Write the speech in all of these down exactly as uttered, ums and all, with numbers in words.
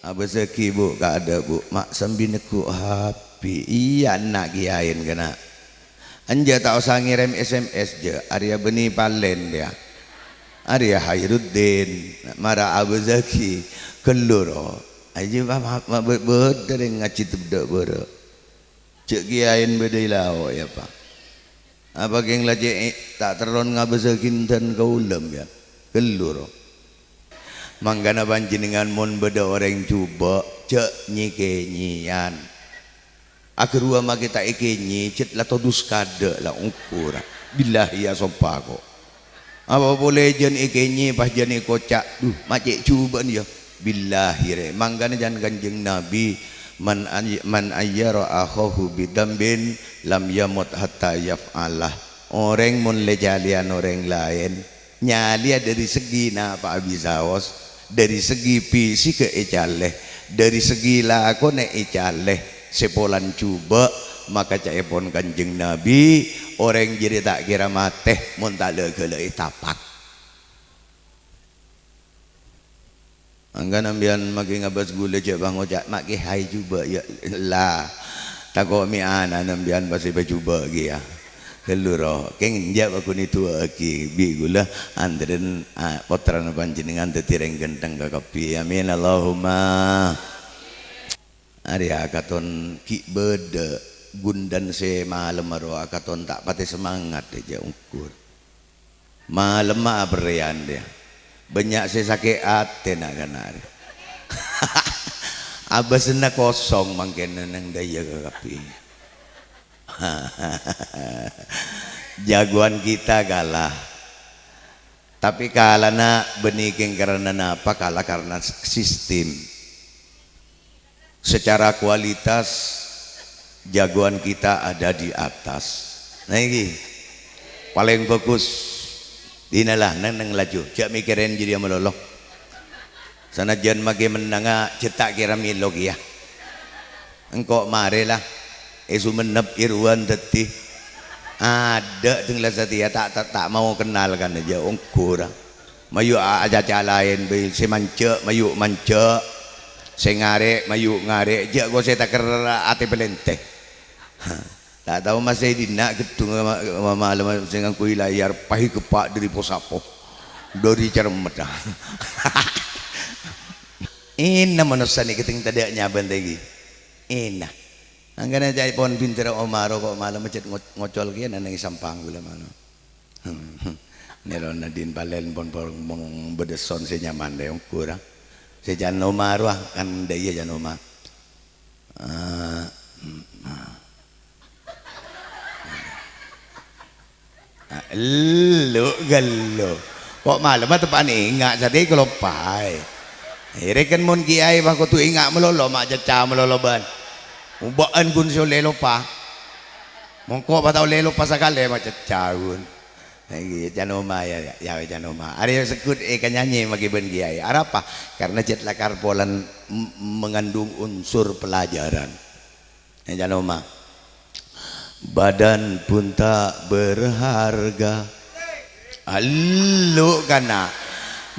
Abâssaghi, Bu', kaadâ', Bu'. Ma' sambi neggu' H P. Iyâ, enna' kèyaèn, kana'. Enjâ' ta' osa ngèrèm S M S, jâ'. Arèya bânnè palèn, yâ. Arèya Khairuddin. Mara abâssaghi. Ghâllu, ro. Ajâ, ma-, ma-, ma-, bâ-, bâdâ rèng ngajhi tebbhâ' bârâ'. Jâ' kèyaèn bâdâ è lao', yâ, Pa'. Apa kèng la cè' ta' terron ngabâssaghi dhân kaulâ, yâ? Ghâllu, ro. Mangkana panjhennengngan mon bâdâ orèng jhubâ', jâ' nyè-kènyèyan. Aghâruwa makè ta' èkènyè, jhât la todus kaadâ' la ongghu ra. Billahi asompa ko'. Apa polè jân èkènyè, pas jân èkoca', "Dhu, ma' cè' jhubâ'ân, yâ?" Billahi, rè. Mangkana can Kanjeng Nabi, "Man ay-, man ayyara akhahu bidzambin, lam yamut hatta yaf'alah." Orèng mon lè-calèyan orèng laèn, nyalèya dâri segi napa'a bisaos, dâri segi fisikka ècalè, dâri segi lakona ècalè, sè polana jhubâ', maka ca'èpon Kanjeng Nabi, orèng jârèya ta' kèra matè mon ta' la'-ghâlâ'è tapak. Angga sampèyan makè ngabâs ghulâ jâ' pangoca', "Ma' kè haè jhubâ', yâ." La, tako' mè' ana'na sampèyan pas èpajhubâ' kèya. Ghâllu, ro, kèng jâ' paghun èdu'aaghi bi' ghulâ, antarèn, a, pottrana panjhennengngan dhâddhi rèng ghântheng kakabbhi. Amin, Allahumma. Arèya akaton ghi' bâdâ ghundhân sè malemma rowa akaton ta' patè semangat, jâ' ongghu. Malemma aperrèyan, rèya. Bânnya' sè sakè' atè na'-kana' rè. Abâsânna kosong mangkèn neng dâiyâ kakabbhi. Jagoan kita kalah. Tapè kalana bânnè kèng karana napa? Kalah karana s-, sistem. Secara kualitas, jagoan kita ada di atas. Nah, ini paling bagus. Inilah, neng, neng laju. Jâ' mikkèrè jârèya malolo. Sanajjân makè mennanga, jhât ta' kèra mèlo kèya. Engko' marè la, è Songennep, è rowa dhâddhi. Adâ' dhâng la satèya ta', ta', ta' mau kennal kan, jâ' ongghu ra. Mayu' a-, acaca laèn bhâi, sè manjâ', mayu' manjâ', sè ngarè', mayu' ngarè', jâ' kosè taker atè palèntè. Ta' tao masè è dinna' ghedhung ma-, ma-, malem sè ngangghuy layar, pahè geppa' dâri posapo, dâri cermet. Èna manossa nèka tèng tadâ' nyabân tèngghi. Èna. Angghâna ca'èpon bhintèra Omaro ko' malem jhât ngo-, ngocol kèya neng è sampang ghulâ malem. Nèro nadin palèn pon, pon, pon bâdâ son sè nyaman rè ongghu ra. Sè can Omaro ah, kan dâiyâ can Omaro. Ah, mm, ah. Ah, ellu, ghâllu. Ko' malemma teppa'na enga' satèya kaloppaè. Èrèken mon kèyaè pas kodhu enga' malolo, ma' cacca malolo bân. Obâ'ân ghun sè ollè loppa. Mon ko' pas ta' ollè loppa sakalè, ma' cacca ghun. Nah, iyâ, can Oma, ya, ya, ya, can Oma. Arèya segghut èkanyanyè makè bân kèyaè. Arapa? Karena jhât lakar polana m-, mengandung unsur pelajaran. Nèng can Oma. Badan pun tak berharga. Allu kana.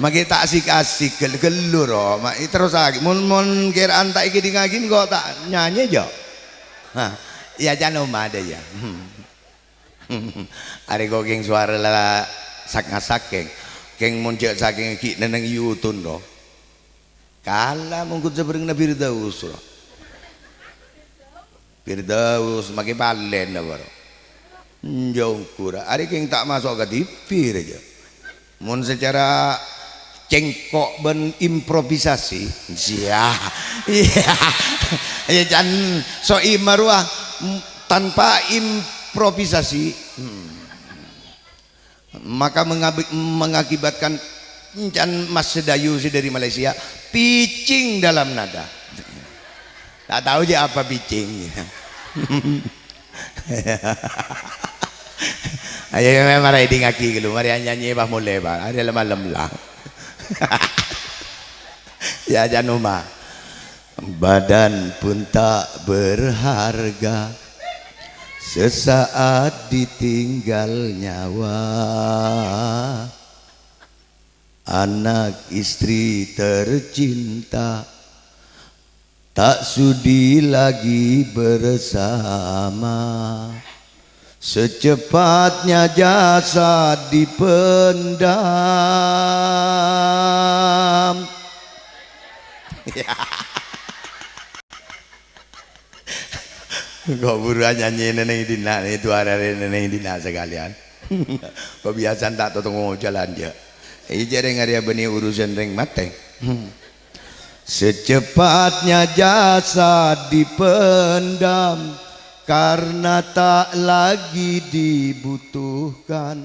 Makè ta' asik-asik ghel-, ghâllu ro. Ma-, terrosaghi. Mon, mon kèra'an ta' èkèdingngaghi kok ta' nyanyè jâ. Hah. Ya can Oma dâ' ya. Hmm. Arè kok kèng sowara la sak-ngasak kèng. Kèng mon jâ' sakèng ghi' nenneng yutun ro. Kala mongghun sabhârengna Firdaus, ro. Firdaus makè palèn apa, ro? Enjâ' ongghu ra. Arè kèng ta' maso' ka T V rè, jâ. Mon secara cengkok bân improvisasi, sia. Iya. Iya, can Soimah rowa, m-, tanpa improvisasi. Hmm. Maka mengabi-, mengakibatkan can Mas Sedayu sè dâri Malaysia, pitching dalam nada. Ta' tao jâ' apa pitching. Ayo, mè' mara èdingngaghi ghâllu, marè anyanyè pas molè, Pak. Arè la malem la. Ya, can Oma. Badan pun tak berharga, sesaat ditinggal nyawa. Anak istri tercinta, Tak sudi lagi bersama. Secepatnya jasad dipendam. Engko' buruwân nyanyi neng dinna', neng duwâ' arè neng dinna' sakalèyan. Kebiasaan ta' totonggo jhâlân, jâ'. Iyâ, jârèng arèya bânnè urusan rèng matè. Secepatnya jasad dipendam karena tak lagi dibutuhkan.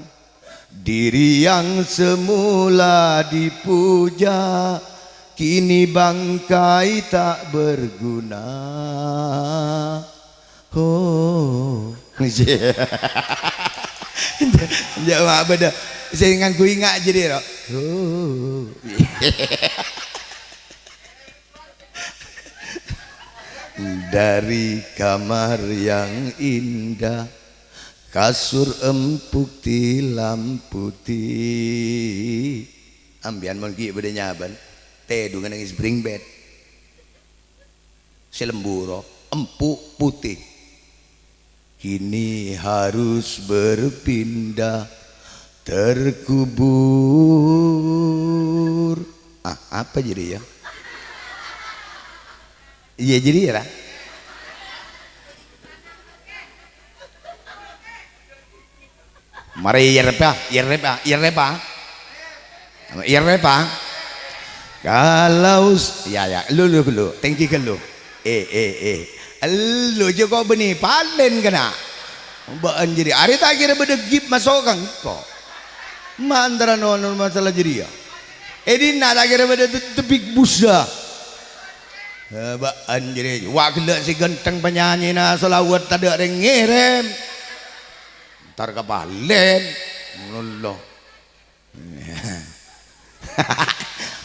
Diri yang semula dipuja, kini bangkai tak berguna. Oh. Jâ' ma' bâdâ sè ngangghuy nga' jârèya, ro. Oh. Dari kamar yang indah, kasur empuk, tilam putih. Ambiyân mon ghi' bâdâ nyabân, tèdungan neng spring bed. Sè lembur, empuk, putih. Kini harus berpindah, terkubur. Ah, apa jadi ya? Iya, jadi ya, Ra? Mari, iya, Rep, ya. Iya, Rep, ya. Iya, Rep, ya. Iya, Rep, ya. Kalau s-, ya, ya. Lu, lu, lu. Tenggi ke lu. Eh, eh, eh. Lu jâ' ko' bânnè palèn kèna. Bâ'ân jârèya. Arè ta' kèra bâdâ gip maso' ka engko'. Mantara nono masalah jârèya. È dinna' ta' kèra bâdâ the, the big boss, ya. Eh, bâ'ân jârèya. Wa' ghellâ' sè ghântheng panyanyèna shalawat tadâ' rèng ngèrèm. Entar ka palèn. Ngono lo.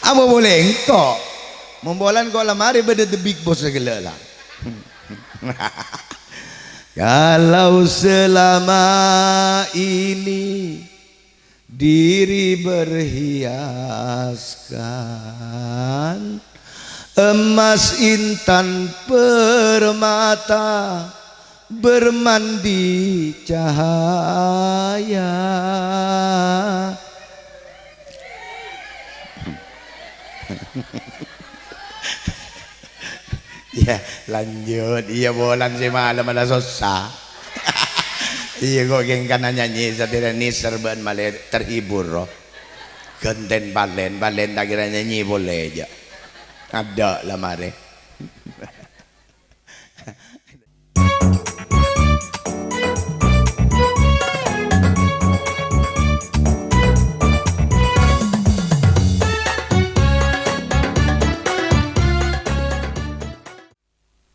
Apa polè engko'? Mon polana engko' la marè bâdâ the big boss ghellâ' la. Kalau selama ini diri berhiaskan emas, intan, permata, bermandi cahaya. Ya, lanjut. Iya, bulan sè malem malah sossa. Iya, kok kèng kana nyanyi satèra nèser bân malè terhibur, roh. Ghântèn palèn, palèn ta' kèra nyanyi polè, jâ'. Adâ' la marè.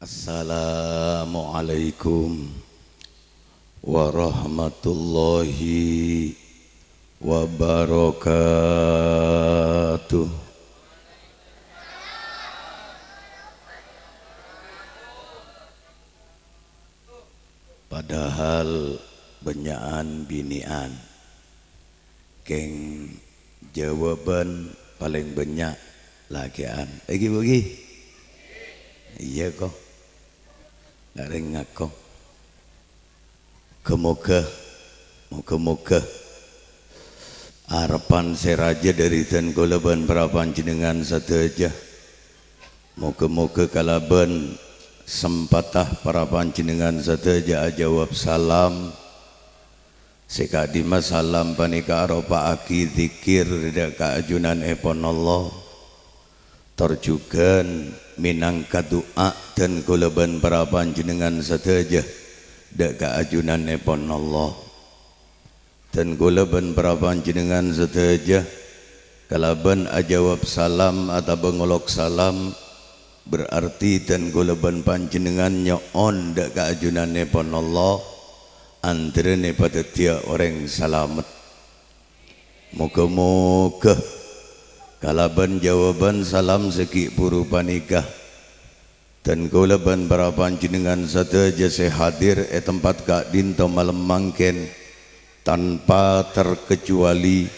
Assalamualaikum warahmatullahi wabarakatuh. Padahal bânnya'an binè'an. Kèng jâwâbhân palèng bânnya' lakè'an. Èngghi, Bu, èngghi? Iyâ, ko. Ngarèng ngako. Moghâ-moghâ, moghâ-moghâ arebbhân sè rajâ dâri dân kaulâ bân para panjhennengngan sadhâjâ. Moghâ-moghâ kalabân sempatta para panjhennengngan sadhâjâ ajâwâb salam. Sè ka'dimma salam panèka aropa'aghi dzikir dâ' ka ajunanèpon Allah. Tor jhughân mènangka du'a dân kaulâ bân para panjhennengngan sadhâjâ dâ' ka ajunanèpon Allah. Dân kaulâ bân para panjhennengngan sadhâjâ kalabân ajâwâb salam atabâ ngolok salam, berarti dân kaulâ bân panjhennengngan nyo'on dâ' ka ajunanèpon Allah, anḍârânè padhâddhiyâ orèng salamet. Moghâ-moghâ kalabân jâwâbhân salam sè ghi' bhuru panèka, dân kaulâ bân para panjhennengngan sadhâjâ sè hadir è tempat ka'ḍinto malem mangkèn, tanpa terkecuali,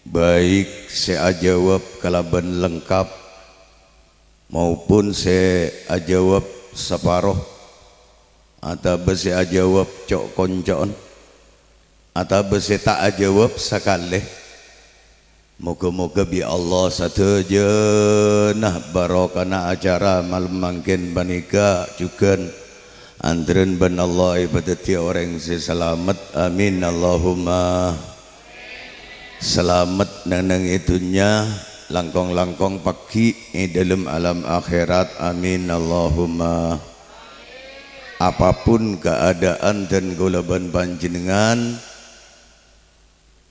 baik sè ajâwâb kalabân lengkap, maupun sè ajâwâb saparo, atabâ sè ajâwâb co'-konca'an, atabâ sè ta' ajâwâb sakalè. Moghâ-moghâ bi' Allah sadhâjâna barokana acara malem mangkèn panèka jhughân andhârân bân Allah èpadhâddhiyâ orèng sè salamet. Amin, Allahumma. Salamet neng-neng è dhunnya, langkong-langkong paggi' è dhâlem alam akhèrat. Amin, Allahumma. Apapun keadaan dân kaulâ bân panjhennengngan,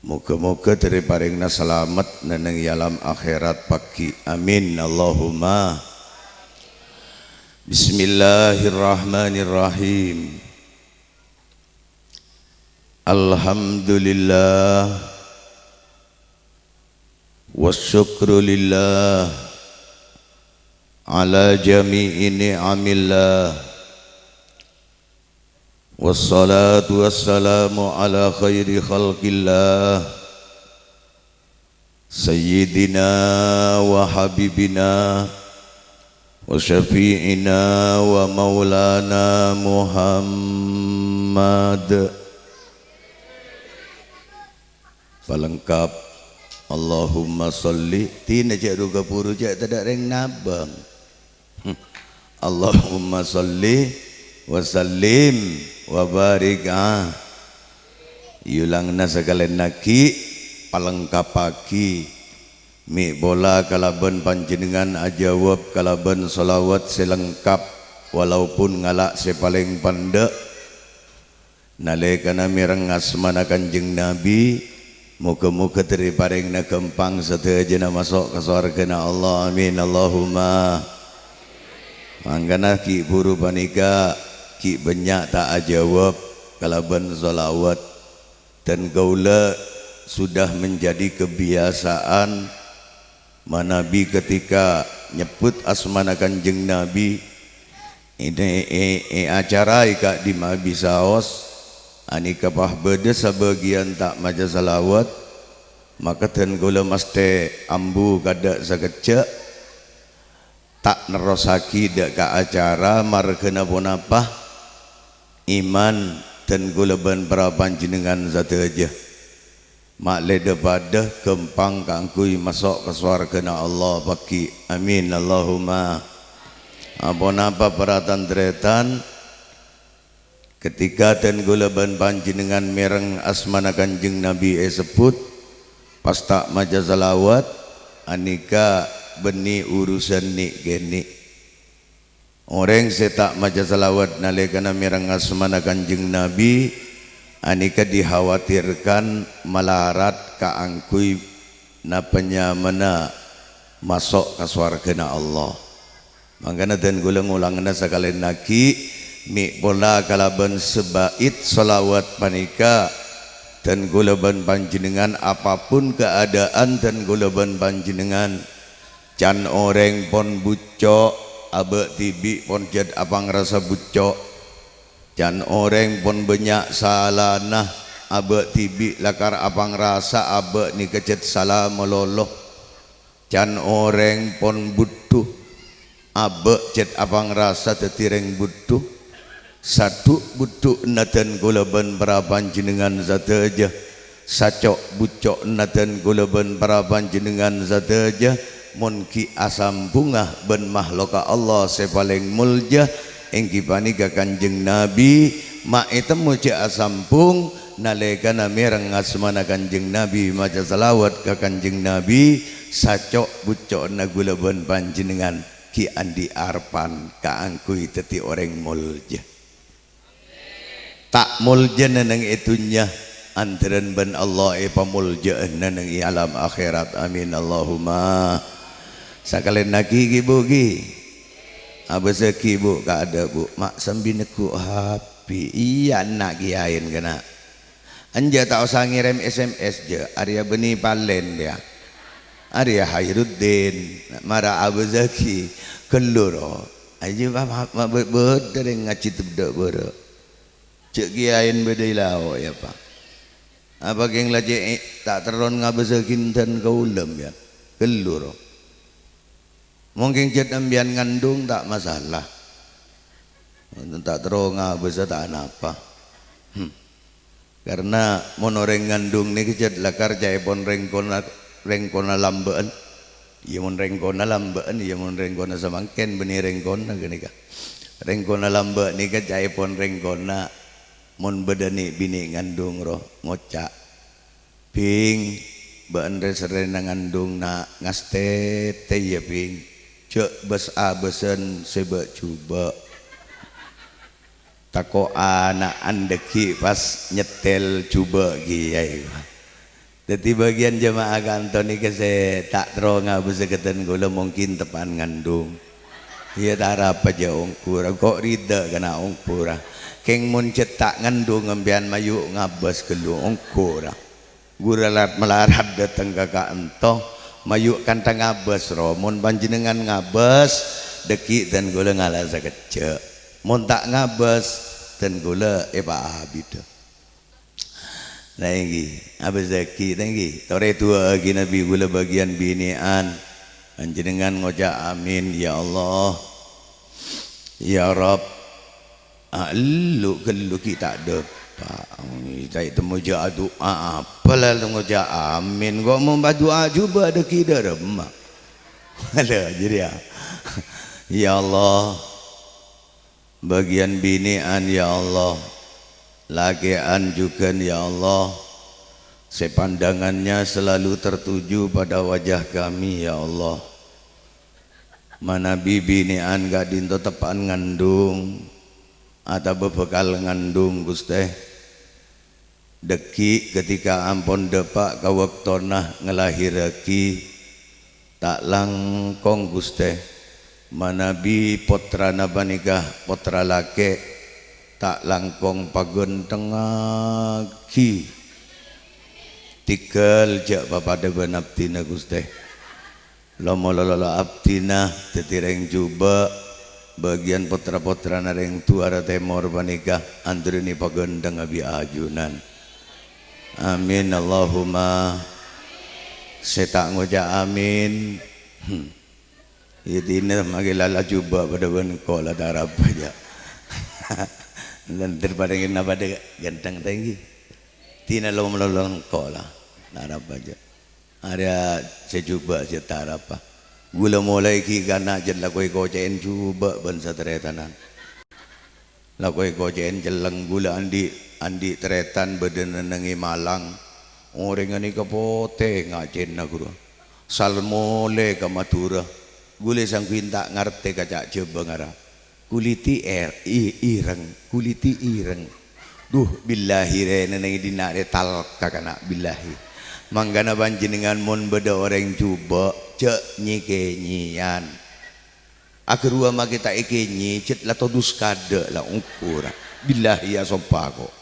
moghâ-moghâ èparèngana salamet neng-neng è alam akhèrat paggi'. Amin, Allahumma. Bismillahirrahmanirrahim. Alhamdulillah. Wasyukru lillah. Ala jami'i ni'amillah. Wassalatu wassalamu ala khairi khalqillah. Sayyidina wa habibina wa syafi'ina wa maulana Muhammad. Palengkap. Allahumma sholli. Dinah cè' rowa buru cè' tadâ' rèng nabâng. Allahumma sholli wa sallim wa barik, ah. Èolangana sakalèyan aghi', palengkabbhâghi. Mè' pola kalabân panjhennengngan ajâwâb kalabân shalawat sè lengkap, walaupun ngala' sè palèng pandâ'. Nalèkana mèreng asmana Kanjeng Nabi, moghâ-moghâ èparèngana ghâmpang sadhâjâna maso' ka sowarghâna Allah. Amin, Allahumma. Mangkana ghi' buru panèka ghi' bânnya' ta' ajâwâb kalabân shalawat. Dan kaulâ sudah menjadi kebiasaan manabi ketika nyebbhut asmana Kanjeng Nabi, è, è, è acara è ka'dimma bisaos, anèka pas bâdâ sabâgiyân ta' maca shalawat, maka dân kaulâ masthè ambu kadâ' sakejjhâ', ta' nerrossaghi dâ' ka acara, marghâna ponapa? Iman dân kaulâ bân para panjhennengngan sadhâjâ. Ma' lè dhâ-padâ ghâmpang kaangghuy maso' ka sowarghâna Allah paghi'. Amin, Allahumma. Aponapa para tan-tarètan, ketika dân kaulâ bân panjhennengngan mèreng asmana Kanjeng Nabi èsebbhut, pas ta' maca shalawat, anèka bânnè urusan nè'-kènè'. Orèng sè ta' maca shalawat nalèkana mèreng asmana Kanjeng Nabi, anèka dikhawatirkan malarat kaangghuy napa nyamana maso' ka sowarghâna Allah. Mangkana dân kaulâ ngolangana sakalèyan aghi', mè' pola kalabân sabait shalawat panèka, dân kaulâ bân panjhennengngan, apapun keadaan dân kaulâ bân panjhennengngan, can orèng pon bucco', abâ' dhibi' pon jhât apangrasa bucco'. Can orèng pon bânnya' salana, abâ' dhibi' lakar apangrasa abâ' nèka jhât sala malolo. Can orèng pon budhu, abâ' jhât apangrasa dhâddhi rèng budhu. Sadhu'-budhu'na dân kaulâ bân para panjhennengngan sadhâjâ, saco'-buco'na dân kaulâ bân para panjhennengngan sadhâjâ, mon ghi' asambhungnga bân mahlokka Allah sè palèng molja, èngghi panèka Kanjeng Nabi, ma' ètemmo jhâ' asambhung, nalèkana mèreng asmana Kanjeng Nabi, maca shalawat ka Kanjeng Nabi, saco'-buco'na kaulâ bân panjhennengngan ghi' andi' arebbhân kaangghuy dhâddhi orèng molja. Ta' moljâna neng è dhunnya, andhârân bân Allah èpamoljâ'âna neng è alam akhèrat. Amin, Allahumma. Sakalèyan aghi', ghi', Bu, ghi'. Abâsaghi, Bu, kaadâ', Bu. Ma' sambi neggu' H P. Iyâ, enna' kèyaèn, kèna. Enjâ' ta' osa ngèrèm S M S, jâ'. Arèya bânnè palèn, yâ. Arèya Khairuddin. Mara abâsaghi. Ghâllu, ro. Ayo, ma-, ma-, ma-, bâ-, bâdâ rèng ngajhi tebbhâ' bârâ'. Jâ' kèyaèn bâdâ è lao', yâ, Pa'. Apa kèng la cè' ta' terron ngabâsaghi dhân kaulâ, yâ? Ghâllu, ro. Mon kèng cè' sampèyan ngandung ta' masalah. Ta' terro ngabâsa ta' anapa. Hmm. Karna mon orèng ngandung nèka cè' lakar ca'èpon rèng kona, rèng kona lambâ'ân. Iyâ mon rèng kona lambâ'ân, iyâ mon rèng kona samangkèn bânnè rèng kona ghânèka. Rèng kona lambâ' nèka ca'èpon rèng kona. Mon bâdâ nè'-binè' ngandung rowa ngoca', "Bhing, bâ'ân rè-sèrrèna ngandung na', ngastètè, yâ, Bhing. Jhâ' bâs-abâsân sè bâ'-jhubâ'. Tako' ana'na dhâggi' pas nyètèl jhubâ' kèya." Dhâddhi bâgiyân jemaah ka'anto nèka sè ta' terro ngabâsa ka dân kaulâ mungkin teppa'an ngandung. Iyâ, ta' arapa jhâ' ongghu ra, ko' ridha kana' ongghu ra. Kèng mon cè' ta' ngandung sampèyan mayu' ngabâs ghâllu ongghu ra. Ghulâ la-, malarat dâteng ka ka'anto, mayu' kantha ngabâs rowa. Mon panjhennengngan ngabâs, dhâggi' dân kaulâ ngala' sakejjhâ'. Mon ta' ngabâs, dân kaulâ èpaabidhâ. Nah, èngghi, abâsaghi, ta' èngghi. Torè du'aaghi nabbhi ghulâ bâgiyân binè'an. Panjhennengngan ngoca', "Amin, ya Allah. Ya Rabb." Ah, ellu-ghellu ghi' ta' dâpa'. Ta' ètemmo jhâ' adu'a, apa la ngoca' amin. Ko' mon adu'a jhubâ' dhâggi' dâremma. Aduh, jârèya. Ya Allah, bâgiyân binè'an, ya Allah. Lakè'an jhughân, ya Allah. Sè pandangannya selalu tertuju pada wajah kami, ya Allah. Manabi binè'an ka'dinto teppa'an ngandhung atabâ bhâkal ngandhung, Ghustè. Dhâggi' ketika ampon dâpa' ka bâktona ngalahèrraghi, ta' langkong, Ghustè. Manabi pottrana panèka pottra lakè', ta' langkong paghânthengngaghi. Tèghâl jhâ' papadâ bân abdhina, Ghustè. Lo'-mololo abdhina dhâddhi rèng jhubâ', bâgiyân pottra-pottrana rèng duwârâ tèmor panèka anḍurènè paghântheng abi' ajunan. Amin, Allahumma. Sè ta' ngoca' amin. Hmm. Iyâ, dhina makè la-, la jhubâ' padâ bân engko' la ta' arapa jhâ'. Lanḍâr padâ ngènna padâ ghântheng ta' èngghi. Dhina lo-, mololo engko' la ta' arapa jhâ'. Arèya sè jhubâ' sè ta' arapa. Ghulâ molaè ghi' kana' jhât la koè kocè'èn jhubâ' bân sataretanan. La koè kocè'èn cellèng ghulâ anḍi', anḍi' tarètan bâdâna neng è Malang. Orèngnga nèka potè ngacèna, ghuru. Sal molè ka Madhurâ. Ghulâ sangghuy ta' ngartè kaca' Jhâbâ ngara. Kuliti er-, i-, ireng, kuliti ireng. Duh, billahi rè, neng è dinna' rè talka kana', billahi. Mangkana panjhennengngan mon bâdâ orèng jhubâ', jhâ' nyè-kènyèyan. Aghâruwa makè ta' èkènyè, jhât la todus kaḍâ' la ongghurâ. Billahi asompa ko'.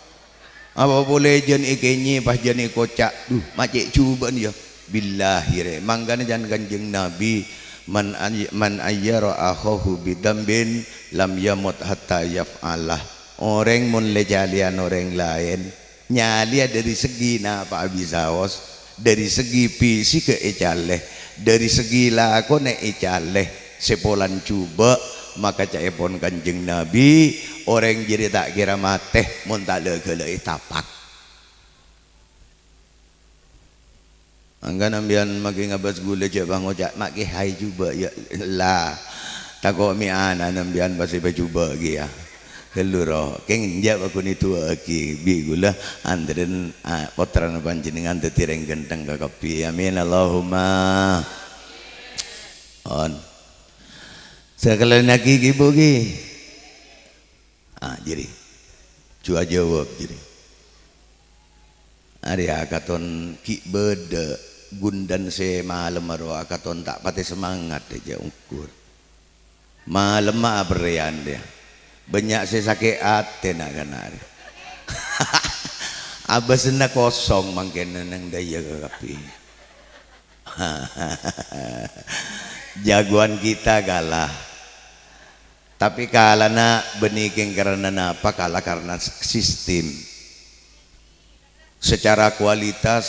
Apa polè jhân èkènyè, pas jhân èkoca', "Duh, ma' cè' jhubâ'ân, yâ." Billahi rè, mangkana jhân Kanjeng Nabi, "Man ay-, man ayyara akhahu bidzambin, lam yamut hatta yaf'alah." Orèng mon lè-calèyan orèng laèn, nyalèya dhâri segi napa'a bisaos, dhâri segi fisikka ècalè, dhâri segi lakona ècalè, sè polana jhubâ', maka ca'èpon Kanjeng Nabi, orèng jârèya ta' kèra matè mon ta' la'-ghâlâ'è tapak. Mangkana sampèyan makè ngabâs ghulâ jhâ' pangoca', "Ma' kè haè jhubâ', yâ." La, tako' mè' ana'na sampèyan pas èpajhubâ' kèya. Ghâllu ro, kèng jhâ' paghun èdu'aaghi bi' ghulâ, anḍârân, a, pottrana panjhennengngan dhâddhi rèng ghântheng kakabbhi. Amin, Allahumma. On. Sakalèyan aghi, ghi, Bu, ghi. Ah, jârèya. Jhâ' ajâwâb, jârèya. Arèya katon ghi' bâdâ ghundhân sè malemma rowa katon ta' patè samangat, jhâ' ongghur. Malemma aperrèyan rèya. Bânnya' sè sakè' atè na'-kana' rèya. Abâsânna kosong mangkèn neng ḍâjâ kakabbhi. Jagoan kita kalah. Tapè kalana bânnè kèng karana napa? Kalah karana s-, sistem. Secara kualitas,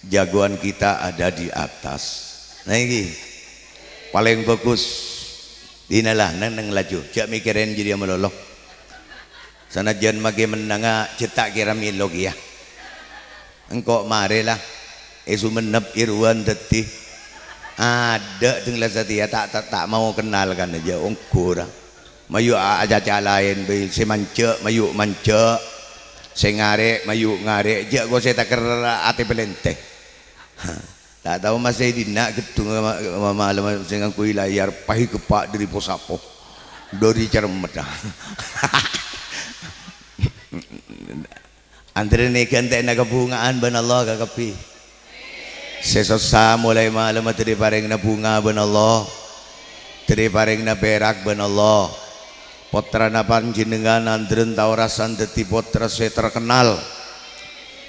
jagoan kita ada di atas. Nah, ini. Palèng bhâghus. Dinala, neng-neng laju. Jhâ' mèkkèrè jârèya malolo. Sanajjân makè mennanga, jhâ' ta' kèra mèlo kèya. Engko' marè la. È Songennep Irwan dhâddhi. Adâ' deng la satèya, ta', ta', ta' mau kennal kan, jhâ' ongghu ra. Mayu' a-, acaca laèn bhâi, sè manjhâ', mayu' manjhâ'. Sè ngarè', mayu' ngarè'. Jhâ' kosè takèr atè palèntè. Ta' tao masè dinna' gheddhung ma-, ma-, malem sè ngangghuy layar, pahègeppa' dhâri posapo. Dhâri cermet. Antarèna èghântè'na kabhunga'an bân Allah kakabbhi. Sè sossa molaè malem dhâri parèngna bhunga bân Allah. Dhâri parèngna pèrak bân Allah. Pottrana panjhennengngan Andren Taorasan dhâddhi pottra sè terkenal,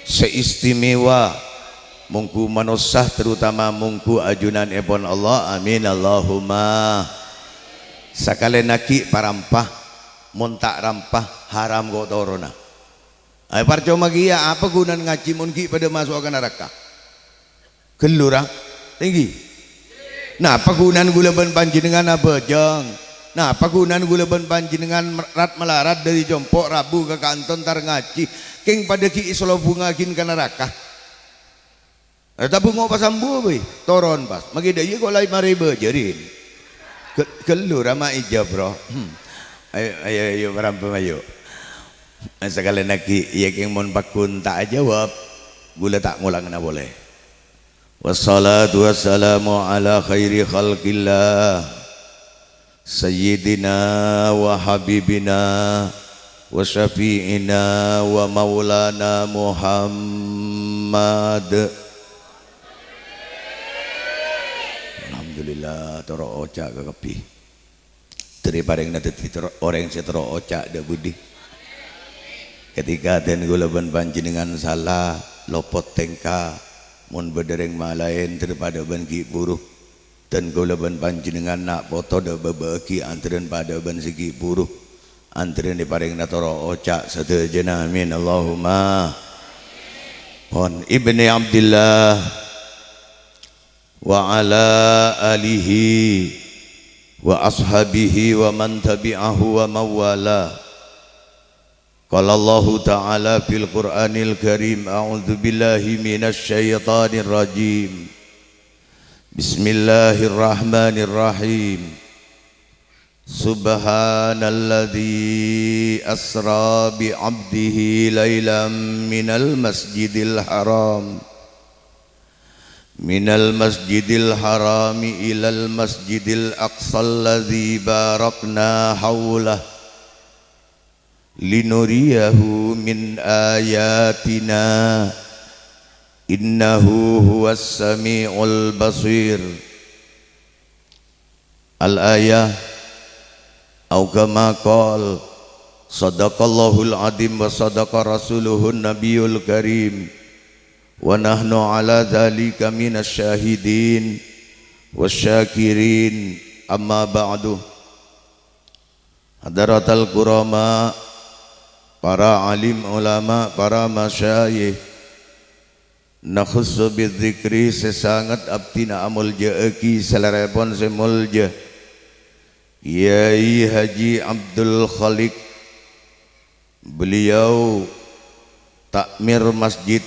sè istimewa, mongghu manossa, terutama mongghu ajunanèpon Allah. Amin, Allahumma. Sakalèn aghi' parampa, mon ta' rampa, haram ko' toronna. Ayo, parcoma kèya, apa ghunana ngajhi mon ghi' padâ maso'a ka naraka? Ghellu, ra? Ènggi. Napa ghunana ghulâ bân panjhennengngan abhâjâng? Napa ghunana ghulâ bân panjhennengngan mer-, rat-malarat dhâri compo' rabu ka kanto entar ngajhi, kèng padâ ghi' èsalobhungngaghin ka naraka? Eh, tabungo pas ambu, bhâi. Toron pas. Makè dâ' iyâ ko' la marè bâjârin. Ge-, ghellu ra ma' ijab, bro. Hmm. Ayo, ayo, ayo, marampem, ayo. Sakalèn aghi', iyâ kèng mon pagghun ta' ajâwâb, ghulâ ta' ngolangana polè. Wassalatu wassalamu ala khairi khalqillah. Sayyidina wa habibina wa syafi'ina wa maulana Muhammad. Alhamdulillah, terro oca' kakabbhi. Dhâri parèngna dhâddhi terro, orèng sè terro oca' dâ' budi. Ketika dân ghulâ bân panjhennengngan sala, lopot tèngka, mon bâdâ rèng malaèn dhâri padâ bân ghi' bhuru. Dân ghulâ bân panjhennengngan na' poto dâ' bâbâ'âghi antarèn padâ bân sè ghi' bhuru, antarèn èparèngana terro oca' sadhâjâna. Amin, Allahumma. Pon Ibni Abdillah wa ala alihi wa ashabihi wa man tabi'ahu wa mawala. Qala Allahu Ta'ala fil Qur'anil Karim, a'udzu billahi minasy syaithanir rajim. Bismillahirrahmanirrahim. Subhanalladzi asra bi 'abdihi lailam minal masjidil haram. Minal masjidil harami ilal masjidil aqsal ladzi barakna haulah. Linuriyahu min ayatina, innahu huwas sami'ul basir. Al-ayah, au kama qal, sadaqallahul adzim wa sadaqa rasuluhun nabiyul karim, wa nahnu ala dzalika minasy syahidin wasyakirin, amma ba'du. Hadaratal kurama, para alim ulama, para masyayikh, nakhussu bidzikri, sè sanget abdhina amoljâ'âghi salèrèpon sè moljâ, Kyai Haji Abdul Khaliq. Beliau takmir Masjid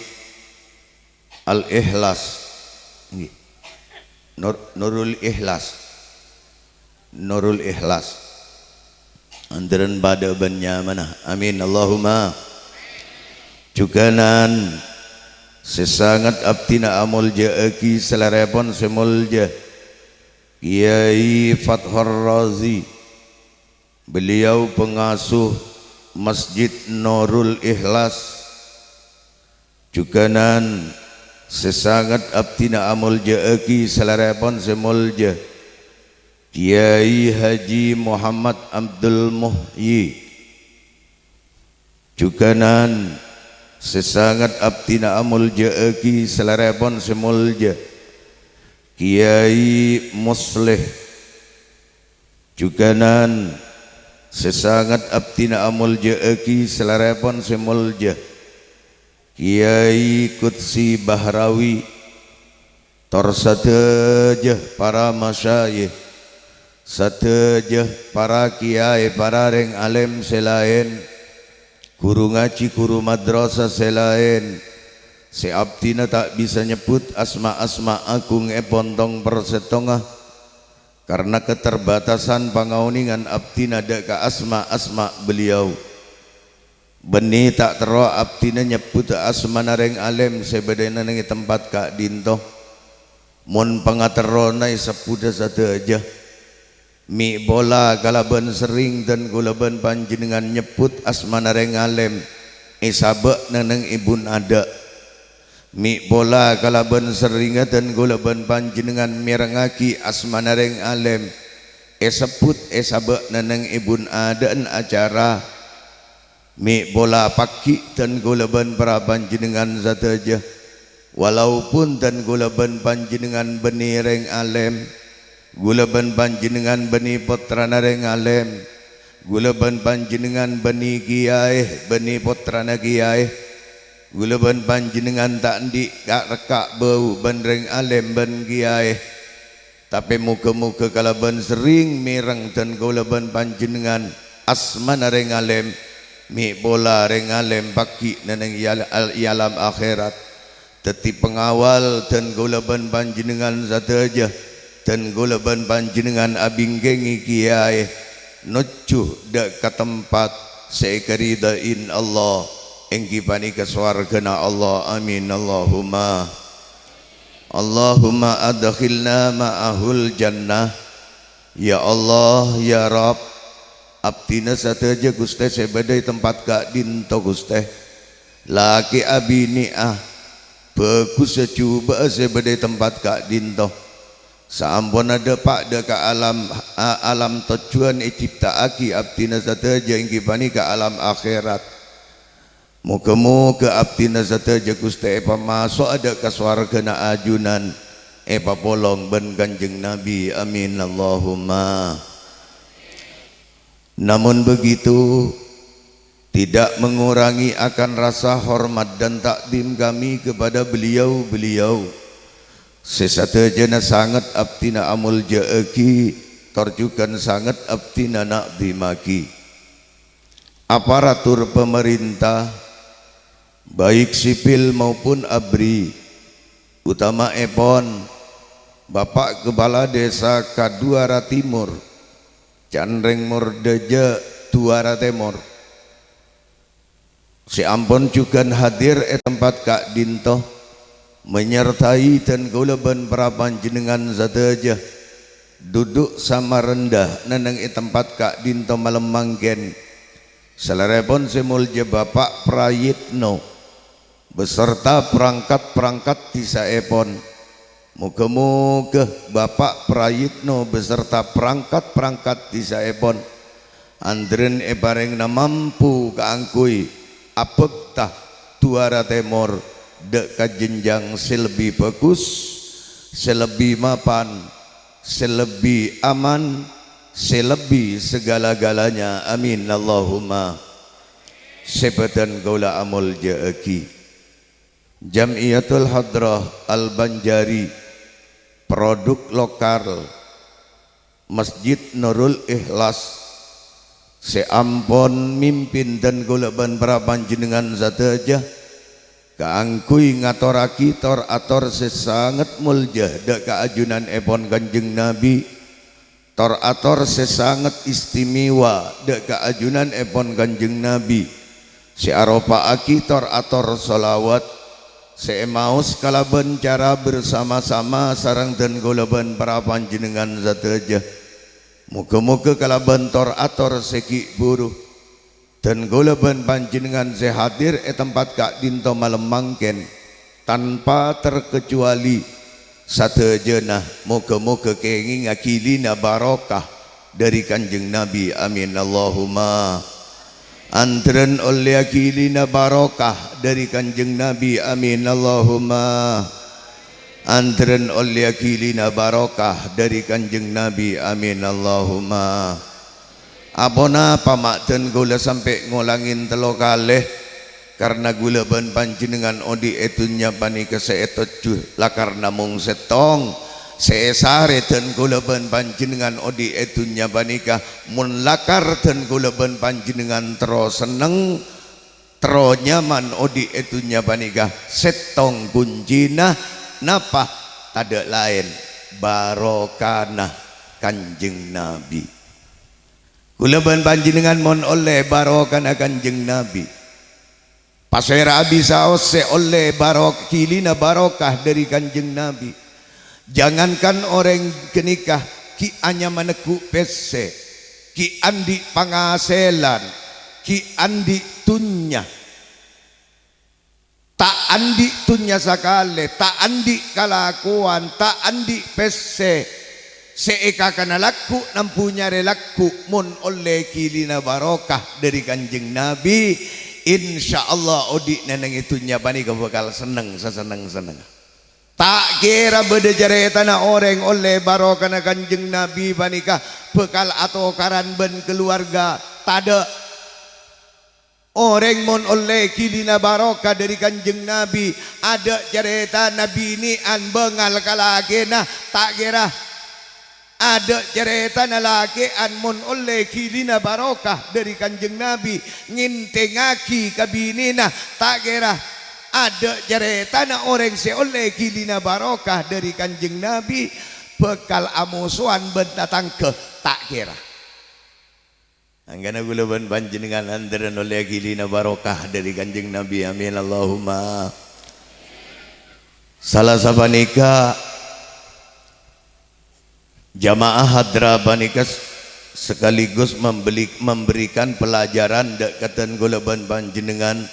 Al-Ikhlas. Ngghi. Nur-, Nurul Ikhlas. Nurul Ikhlas. Antarèn padâ bân nyamana. Amin. Allahumma. Jhughânan sè sanget abdhina amoljâ'âghi salèrèpon sè moljâ, Kyai Fathur Razi. Beliau pengasuh Masjid Nurul Ikhlas. Jhughânan sè sanget abdhina amoljâ'âghi salèrèpon sè moljâ, Kyai Haji Muhammad Abdul Muhyi. Jhughânan sè sanget abdhina amoljâ'âghi salèrèpon sè moljâ, Kyai Musleh. Jhughânan sè sanget abdhina amoljâ'âghi salèrèpon sè moljâ, Kyai Qudsi Bahrawi, tor sadhâjâ para masyayikh, Sadhâjâ para kiyaè, para rèng alèm sè laèn, ghuru ngajhi, ghuru madrasah sè laèn, sè abdhina ta' bisa nyebbhut asma-asma agungngèpon tong-persèttongnga, karna keterbatasan pangaonèngan abdhina dâ' ka asma-asma beliau. Bânnè ta' terro abdhina nyebbhut asmana rèng alèm sè bâdâ neng è tempat ka'dinto. Mon pangaterrona èsebbhudhâ sadhâjâ, mè' pola kalabân serrèng dân kaulâ bân panjhennengngan nyebbhut asmana rèng alèm è sabâ' neng è bun adâ'. Mè' pola kalabân serrèngnga dân kaulâ bân panjhennengngan mèrengngaghi asmana rèng alèm èsebbhut è sabâ' neng è bun adâ'na acara. Mè' pola pagghi' dân kaulâ bân para panjhennengngan sadhâjâ, walaupun dân kaulâ bân panjhennengngan bânnè rèng alèm, kaulâ bân panjhennengngan bânnè pottrana rèng alèm, kaulâ bân panjhennengngan bânnè kiyaè, bânnè pottrana kiyaè, kaulâ bân panjhennengngan ta' andi' ka'-rekka' bâu bân rèng alèm bân kiyaè. Tapè moghâ-moghâ kalabân serrèng mèreng dân kaulâ bân panjhennengngan asmana rèng alèm, mè' pola rèng alèm pagghi' neng è al-, al-, è alam akhèrat. Dhâddhi pangawal dân kaulâ bân panjhennengngan sadhâjâ, dân kaulâ bân panjhennengngan abingkèngè kiyaè nojjhu dâ' ka tempat sè èkaridhâi Allah, èngghi panèka sowarghâna Allah. Amin, Allahumma. Allahumma adkhilna ma'ahul jannah. Ya Allah, ya Rabb, abdhina sadhâjâ, Ghustè, sè bâdâ è tempat ka'dinto, Ghustè. Lakè' abinè'a, bhâghussâ jhubâ'â sè bâdâ è tempat ka'dinto. Saamponna dâpa' dâ' ka alam, a-, alam tojjhuwân ècipta'aghi abdhina sadhâjâ, èngghi panèka alam akhèrat. Moghâ-moghâ abdhina sadhâjâ, Ghustè, èpamaso'a dâ' ka sowarghâna ajunan, èpapolong bân Kanjeng Nabi. Amin, Allahumma. Namun begitu, tidak mengurangi akan rasa hormat dan takdim kami kepada beliau-beliau sè sadhâjâna sanget abdhina amoljâ'aghi, tor jhughân sanget abdhina na'dhimaghi. Aparatur pamarènta, baik sipil maupun abri, utama'èpon Bapak Kepala Desa Kaduwara Timur, Canreng Mordajâ Duwara Tèmor, sè ampon jhughân hadir è tempat ka'dinto, menyertai dân kaulâ bân para panjhennengngan sadhâjâ, duduk sama rendah neng è tempat ka'dinto malem mangkèn. Salèrèpon sè moljâ Bapak Prayitno, beserta perangkat-perangkat dhisa'èpon. Moghâ-moghâ Bapak Prayitno beserta perangkat-perangkat dhisa'èpon andrèn èparèngana mampu kaangghuy abhâkta Duwara Tèmor dâ' ka jenjang sè lebbi bhâghus, sè lebbi mapan, sè lebbi aman, sè lebbi segala-galanya. Amin, Allahumma. Sè bâdhân kaulâ amoljâ'aghi. Jam'iyatul Hadrah Al-Banjari, produk lokal Masjid Nurul Ikhlas, sè ampon mimpin dân kaulâ bân para panjhennengngan sadhâjâ, kaangghuy ngatorraghi tor-ator sè sanget moljâ dâ' ka ajunanèpon Kanjeng Nabi, tor-ator sè sanget istimewa dâ' ka ajunanèpon Kanjeng Nabi, sè aropa'aghi tor-ator shalawat sè èmaos kalabân cara bersama-sama sareng dân kaulâ bân para panjhennengngan sadhâjâ. Moghâ-moghâ kalabân tor-ator sè ghi' bhuru, dân kaulâ bân panjhennengngan sè hadir è tempat ka'dinto malem mangkèn, tanpa terkecuali, sadhâjâna moghâ-moghâ kèngènga ghilina barokah dâri Kanjeng Nabi. Amin, Allahumma. Andrèn ollèya ghilina barokah dâri Kanjeng Nabi. Amin, Allahumma. Andrèn ollèya ghilina barokah dâri Kanjeng Nabi. Amin, Allahumma. Aponapa ma' dân kaulâ sampè' ngolangè tello kalè? Karna kaulâ bân panjhennengngan odi' è dhunnya panèka sè ètojjhu la karna mong sèttong. sè èsarè dân kaulâ bân panjhennengngan odi' è dhunnya panèka, mon lakar dân kaulâ bân panjhennengngan terro senneng, terro nyaman odi' è dhunnya panèka, sèttong kuncina, napa? Tadâ' laèn, barokana Kanjeng Nabi. Kaulâ bân panjhennengngan mon ollè barokana Kanjeng Nabi, pasèra bisa ossè ollè barok-, ghilina barokah dhâri Kanjeng Nabi. Jangankan orèng ghânèka ghi' anyama neggu' pèssè, ghi' andi' pangasèlan, ghi' andi' dhunnya. Ta' andi' dhunnya sakalè, ta' andi' kalakowan, ta' andi' pèssè sè èkakana lagghu' nambu nyarè lagghu', mon ollè ghilina barokah dhâri Kanjeng Nabi, insyaallah odi' nèng è dhunnya panèka bhâkal senneng sasenneng-sennengnga. Ta' kèra bâdâ carètana orèng ollè barokana Kanjeng Nabi panèka bhâkal atokaran bân kaluwarga, tadâ'. Orèng mon ollè ghilina barokah dhâri Kanjeng Nabi, adâ' carètana binè'an bângal ka lakèna, ta' kèra. Adâ' carètana lakè'an mon ollè ghilina barokah dhâri Kanjeng Nabi, ngèntèngaghi ka binèna, ta' kèra. Adâ' carètana orèng sè ollè ghilina barokah dhâri Kanjeng Nabi, bhâkal amosowan bân tatangghâ, ta' kèra. Mangkana kaulâ bân panjhennengngan antarana ollè ghilina barokah dhâri Kanjeng Nabi. Amin, Allahumma. Sala sapanèka, jamaah hadra panèka s-, sekaligus membeli-, memberikan pelajaran dâ' ka dân kaulâ bân panjhennengngan,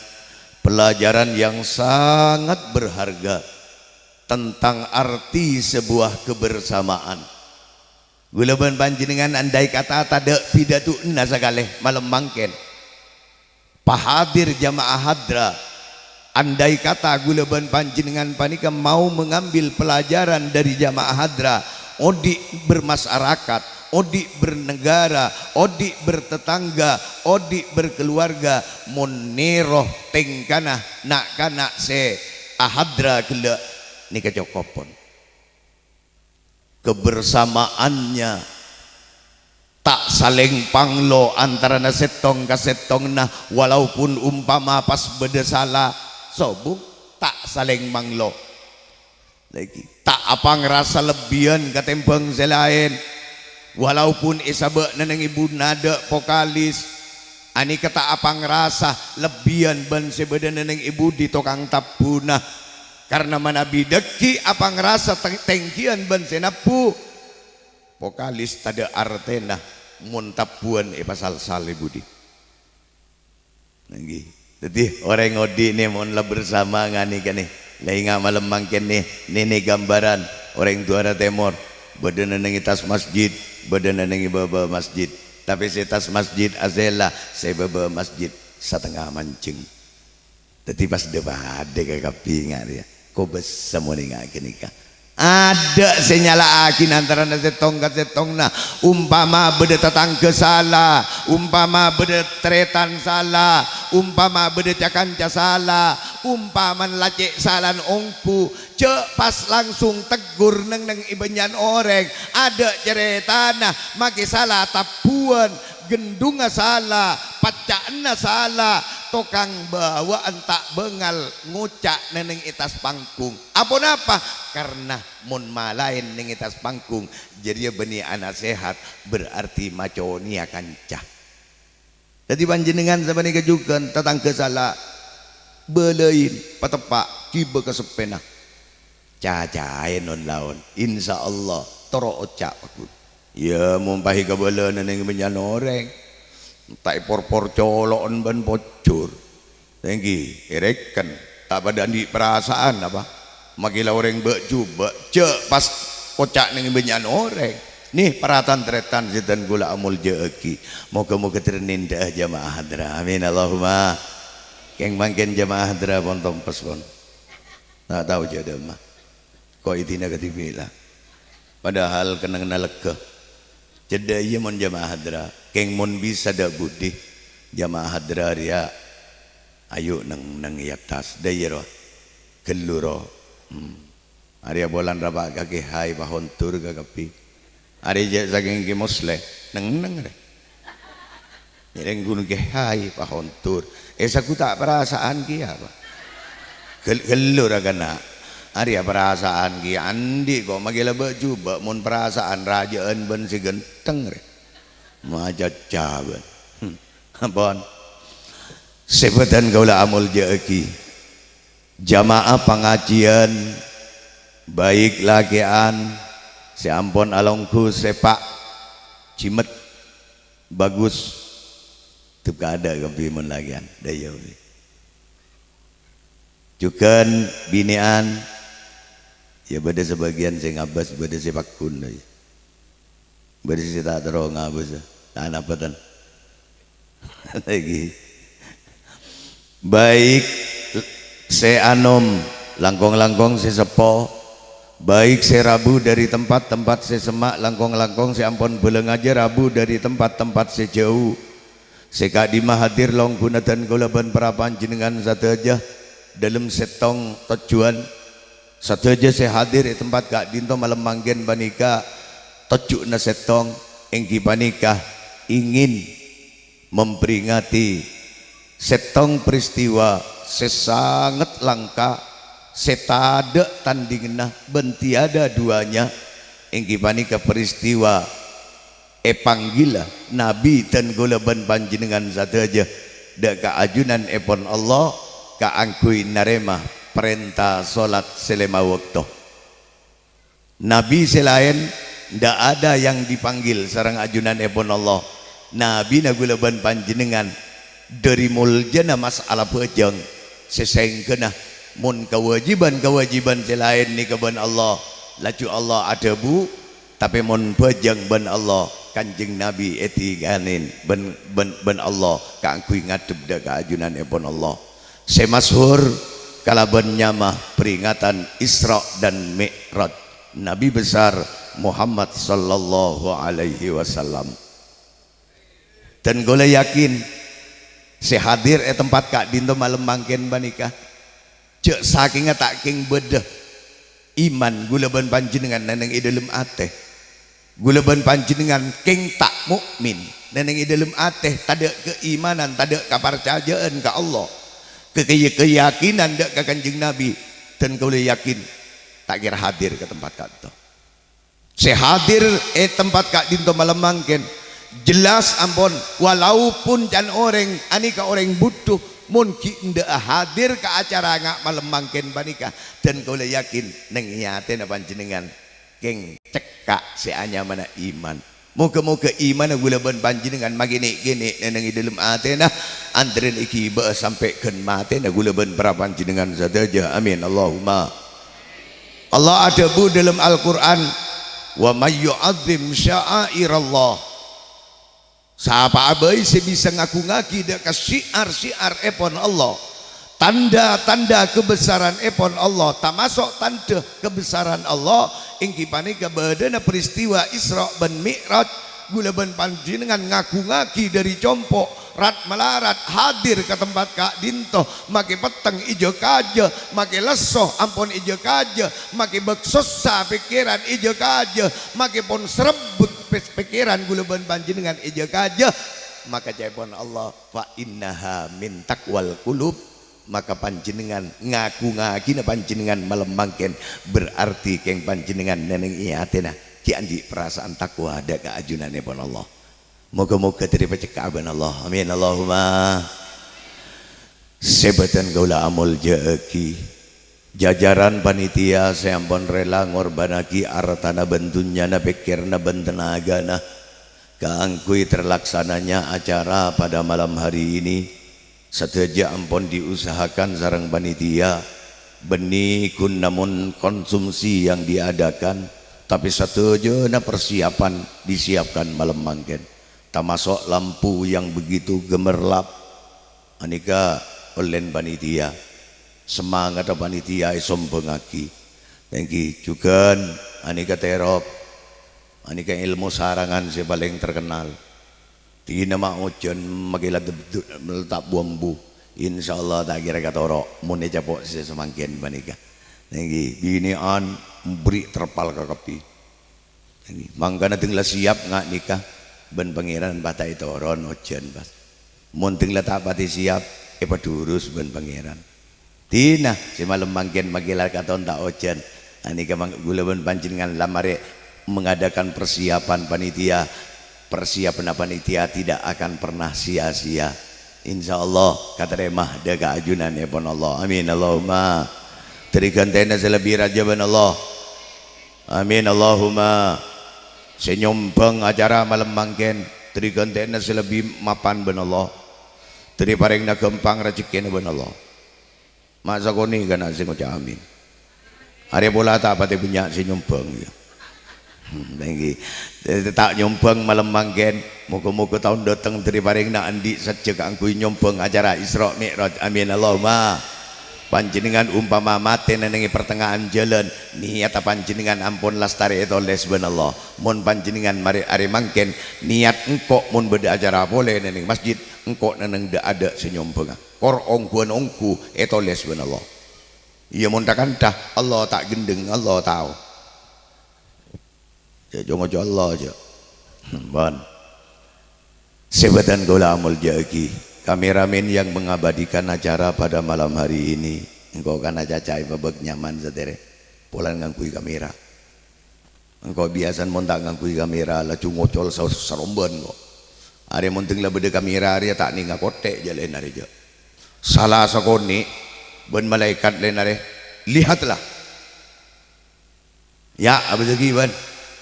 pelajaran yang sangat berharga tentang arti sebuah kebersamaan. Kaulâ bân panjhennengngan andai kata tadâ' pidatona sakalè malem mangkèn. Pahadir jamaah hadra, andai kata kaulâ bân panjhennengngan panèka mau mengambil pelajaran dari jamaah hadra, odi' bermasyarakat, odi' bernegara, odi' bertetangga, odi' berkeluarga, mon nèro tèngkana na'-kana' sè ahadra ghellâ' nèka cokop pon. Kebersamaannya ta' salèng panglo antarana sèttong ka sèttongnga, walaupun umpama pas bâdâ sala, sobung, ta' salèng manglo. Lagi, ta' apangrasa lebbiyân katèmbhâng sè laèn, walaupun è sabâ' nèng-nèng è budina adâ' vokalis. Anèka ta' apangrasa lebbiyân bân sè bâdâ nèng-nèng è budi tokang tabbuna. Karna manabi dhâggi' apangrasa tè-, tèngghiyân bân sè nabbu, vokalis tadâ' artèna mon tabbuwân èpasalsal è budi. Ngghi. Dhâddhi, orèng odi' nè mon la bersama nganèka nè. La enga' malem mangkèn nè, nè, nè gambaran orèng Duara Tèmor. Bâdâ nèng-nèng è attas masjid, bâdâ nèng-nèng è bâbâ masjid. Tapè sè attas masjid asèla, sè bâbâ masjid satengnga manjheng. Dhâddhi pas dhâ-padhâ kakabbhi nga' rèya. Kobâsa mon enga' ghânèka. Adâ' sè nyala'aghi antarana sèttong ka sèttongnga. Umpama bâdâ tatangghâ sala, umpama bâdâ tarètan sala, umpama bâdâ ca-kanca sala, umpama lacè' salana ongghu, jhâ' pas langsung tegghur nèng-nèng è bânnya'an orèng. Adâ' carètana, makè sala tabbuwân, ghendhungnga sala, pacca'anna sala, tokang bâbâ'ân ta' bângal ngoca' nèng-nèng è attas panggung. Aponapa? Karna mon malaèn nèng è attas panggung, jârèya bânnè anasèhat, berarti maconèya kanca. Dhâddhi panjhennengngan sapanèka jhughân tatangghâ sala, bâlâi, pateppa', ghibâ ka seppèna. Cacaè non-laon, insyaallah, terro oca' paggun. Iyâ, mon pas èkabâlâ nèng-nèng è bânnya'an orèng. Ta' èporpor colo'en bân pojhur. Èngghi, èrèken. Ta' padâ andi' parasaan apa? Makè la orèng bâ'-jhubâ', jhâ' pas oca' nèng è bânnya'an orèng. Nè, para tan-tarètan sè dhân kaulâ amoljâ'aghi. Moghâ-moghâ terro nèndhâ'â jamaah hadra. Amin, Allahumma. Kèng mangkèn jamaah hadra pon tompes pon. Ta' tao jhâ' dâmma. Ko' èdina kadhibi' la. Padahal kennengnganna lega. Cedhâ iyâ mon jamaah hadra. Kèng mon bisa dâ' budi, jamaah hadra rèya ayo neng-neng è attas. Dâ' iyâ rowa. Ghâllu rowa. Hmm. Arèya polana rapa' ka Kè Hai pahondur ka kabbhi. Arèya jhâ' sakèng Kè Musleh, neng-neng rè. Ngèrèng ghun Kè Hai pahondur. È saguta' parasaan kèya, Pa'. Ghel-, ghellu ra kana'. Arèya parasaan kèya andi' ko', makè la bâ'-jhubâ' mon parasaan rajâ'ân bân sè ghântheng rè. Macacca bân. Hmm. Ampon. Sè bâdhân kaulâ amoljâ'aghi. Jamaah pangajiyân, baik lakè'an sè ampon alongghu sèpa', jimet, bagus, tep kaadâ' kabbhi mon lakè'an, dhâjâ kabbhi. Jhughân binè'an, ya bâdâ sabâgiyân sè ngabâs, bâdâ sè pagghun, ya. Bâdâ sè ta' terro ngabâs, ta' napa, ten? Lagi. Baik sè anom, langkong-langkong sè seppo, baik sè rabu dhâri tempat-tempat sè semma', langkong-langkong sè ampon bâlângajâ rabu dhâri tempat-tempat sè jhâu, sè ka'dimma hadir longguna dân kaulâ bân para panjhennengngan sadhâjâ, dhâlem sèttong tojjhuwân. Sadhâjâ sè hadir è tempat ka'dinto malem mangkèn panèka tojjhuna sèttong, èngghi panèka ingin memperingati sèttong peristiwa sè sanget langka, sè tadâ' tandhinganna bân tiada duanya, èngghi panèka peristiwa èpanggilla Nabi dân kaulâ bân panjhennengngan sadhâjâ dâ' ka ajunanèpon Allah kaangghuy narèma parènta solat sè lèma bâkto. Nabi sè laèn ndak ada yang dipanggil sareng ajunanèpon Allah. Nabina kaulâ bân panjhennengngan dhâri moljâna mas'ala bhâjâng sè sèngghâna mon kawâjibhân-kawâjibhân sè laèn nèka bân Allah, laju Allah adhâbu, Tapè mon bhâjâng bân Allah, Kanjeng Nabi èdhikanè bân, bân, bân Allah kaangghuy ngadhep dâ' ka ajunanèpon Allah. Sè masyhur kalabân nyama peringatan Isra dan Mi'raj Nabi besar Muhammad sallallahu alaihi wasallam. Dan kaulâ yakin, sè hadir è tempat ka'dinto malem mangkèn panèka, jhâ' sakènga ta' kèng bâdâ iman kaulâ bân panjhennengngan nènèng è dhâlem atè. Kaulâ bân panjhennengngan kèng ta' mu'min nènèng è dhâlem atè, tadâ' kaimanan, tadâ' kaparcajâ'ân ka Allah, ka-, kaya-, kayakinan dâ' ka Kanjeng Nabi, dan kaulâ yakin ta' kèra hadir ka tempat ka'dinto. Sè hadir è tempat ka'dinto malem mangkèn, jelas ampon, walaupun can orèng anèka orèng bhuto, mon ghi' endâ'â hadir ka acara nga' malem mangkèn panèka, dan kaulâ yakin nèng è atèna panjhennengngan kèng cekka' sè anyamana iman. Moghâ-moghâ imanna kaulâ bân panjhennengngan makè nè'-kènè' nènèng è dhâlem atèna, antarèn èghibâ'â sampè' ghân matèna kaulâ bân para panjhennengngan sadhâjâ. Amin. Allahumma. Allah adhâbu dhâlem Al-Qur'an, "Wa may yu'azzim sya'airallah." Sapa'a bhâi sè bisa ngagungngaghi dâ' ka syiar-syiarèpon Allah, tandhâ-tandhâ kabessaranèpon Allah, tamaso' tandhâ kabessaran Allah, èngghi panèka bâdâna peristiwa Isra bân Mi'raj, kaulâ bân panjhennengngan ngagungngaghi dhâri compo', rat-malarat hadir ka tempat ka'dinto, makè petteng èjâ kajâ, makè lesso ampon èjâ kajâ, makè bâk sossa pèkkèran èjâ kajâ, makè pon srebbhut pè-, pèkkèran kaulâ bân panjhennengngan èjâ kajâ, maka ca'èpon Allah, "Fa innaha min taqwal qulub," maka panjhennengngan ngaghungngaghinâ panjhennengngan malem mangkèn, berarti kèng panjhennengngan nènèng è atèna ghi' andi' parasaan takwa dâ' ka ajunanèpon Allah. Moghâ-moghâ terro èpacekka'a bân Allah. Amin, Allahumma. Sè bâdhân kaulâ amoljâ'aghi, jajaran panitia sè ampon rela ngorbhânnaghi artana bân dhunnyana, pèkkèranna bân tenagana kaangghuy terlaksananya acara pada malam hari ini. Sadhâjâ ampon diusahakan sareng panitia, bânnè ghun namong konsumsi yang diadakan, tapè sadhâjâna persiapan disiapkan malem mangkèn, tamaso' lampu yang begitu gemerlap. Anèka ollèna panitia, semangatta panitia èsombhângaghi. Èngghi jhughân anèka terop, anèka èlmo sarangan sè palèng terkenal. Dina ma' ojhân makè la debdu-, ta' bu-ambu. Insyaallah ta' kèra katoro' mon ècapo' sè samangkèn panèka. Èngghi, binè'an Bri' terpal ka kabbhi. Mangkana ding la siap nga' nika bân Pangèran pas ta' ètoron ojhân, pas. Mon ding la ta' patè siap, èpadurus bân Pangèran. Dina sè malem mangkèn makè la katon ta' ojhân. Anèka mang-, ghulâ bân panjhennengngan la marè mengadakan persiapan panitia. Persiapanna panitia tidak akan pernah sia-sia. Insyaallah katarèma dâ' ka ajunanèpon Allah. Amin. Allahumma. Dhâri ghântèna sè lebbi rajâ bân Allah. Amin. Allahumma. Sè nyombhâng acara malem mangkèn, dhâri ghântèna sè lebbi mapan bân Allah. Dhâri parèngna ghâmpang rajhekkèna bân Allah. Ma' sakonè' kana' sè ngoca' amin. Arè pola ta' patè bânnya' sè nyombhâng, ya. Hmm, èngghi. Ta' nyombhâng malem mangkèn. Moga-moga taon dâteng dhâri parèngna andi' sajjhâ kaangghuy nyombhâng acara Isra Mi'raj. Amin. Allahumma. Panjhennengngan umpama matè nèng è partengngaan jhâlân, niyatta panjhennengngan ampon lastarè ètolès bân Allah. Mon panjhennengngan marè arè mangkèn, niyat engko' mon bâdâ acara polè nèng masjid, engko' nèng dâ'-adâ' sè nyombhângnga. Kor ongghuwân ongghu ètolès bân Allah. Iyâ, mon tha-kantha, Allah ta' ghendheng, Allah tao. Jhâ' co-ngoco Allah, jhâ'. Bon. Sè bhâdhân kaulâ amoljâ'aghi, kameramen yang mengabadikan acara pada malam hari ini, engko' kana' caca èpabâk nyaman satèrè, polana ngangghuy kamera. Engko' biyasana mon ta' ngangghuy kamera, laju ngocol sa-, sarombân, ko'. Arè mon ding la bâdâ kamera arèya ta' nènga kothè' jhâ' laèn arè, jhâ'. Sala sakonè' bân malaèkat laèn arè, "Lihatlah." "Ya', abâdâghi, bân."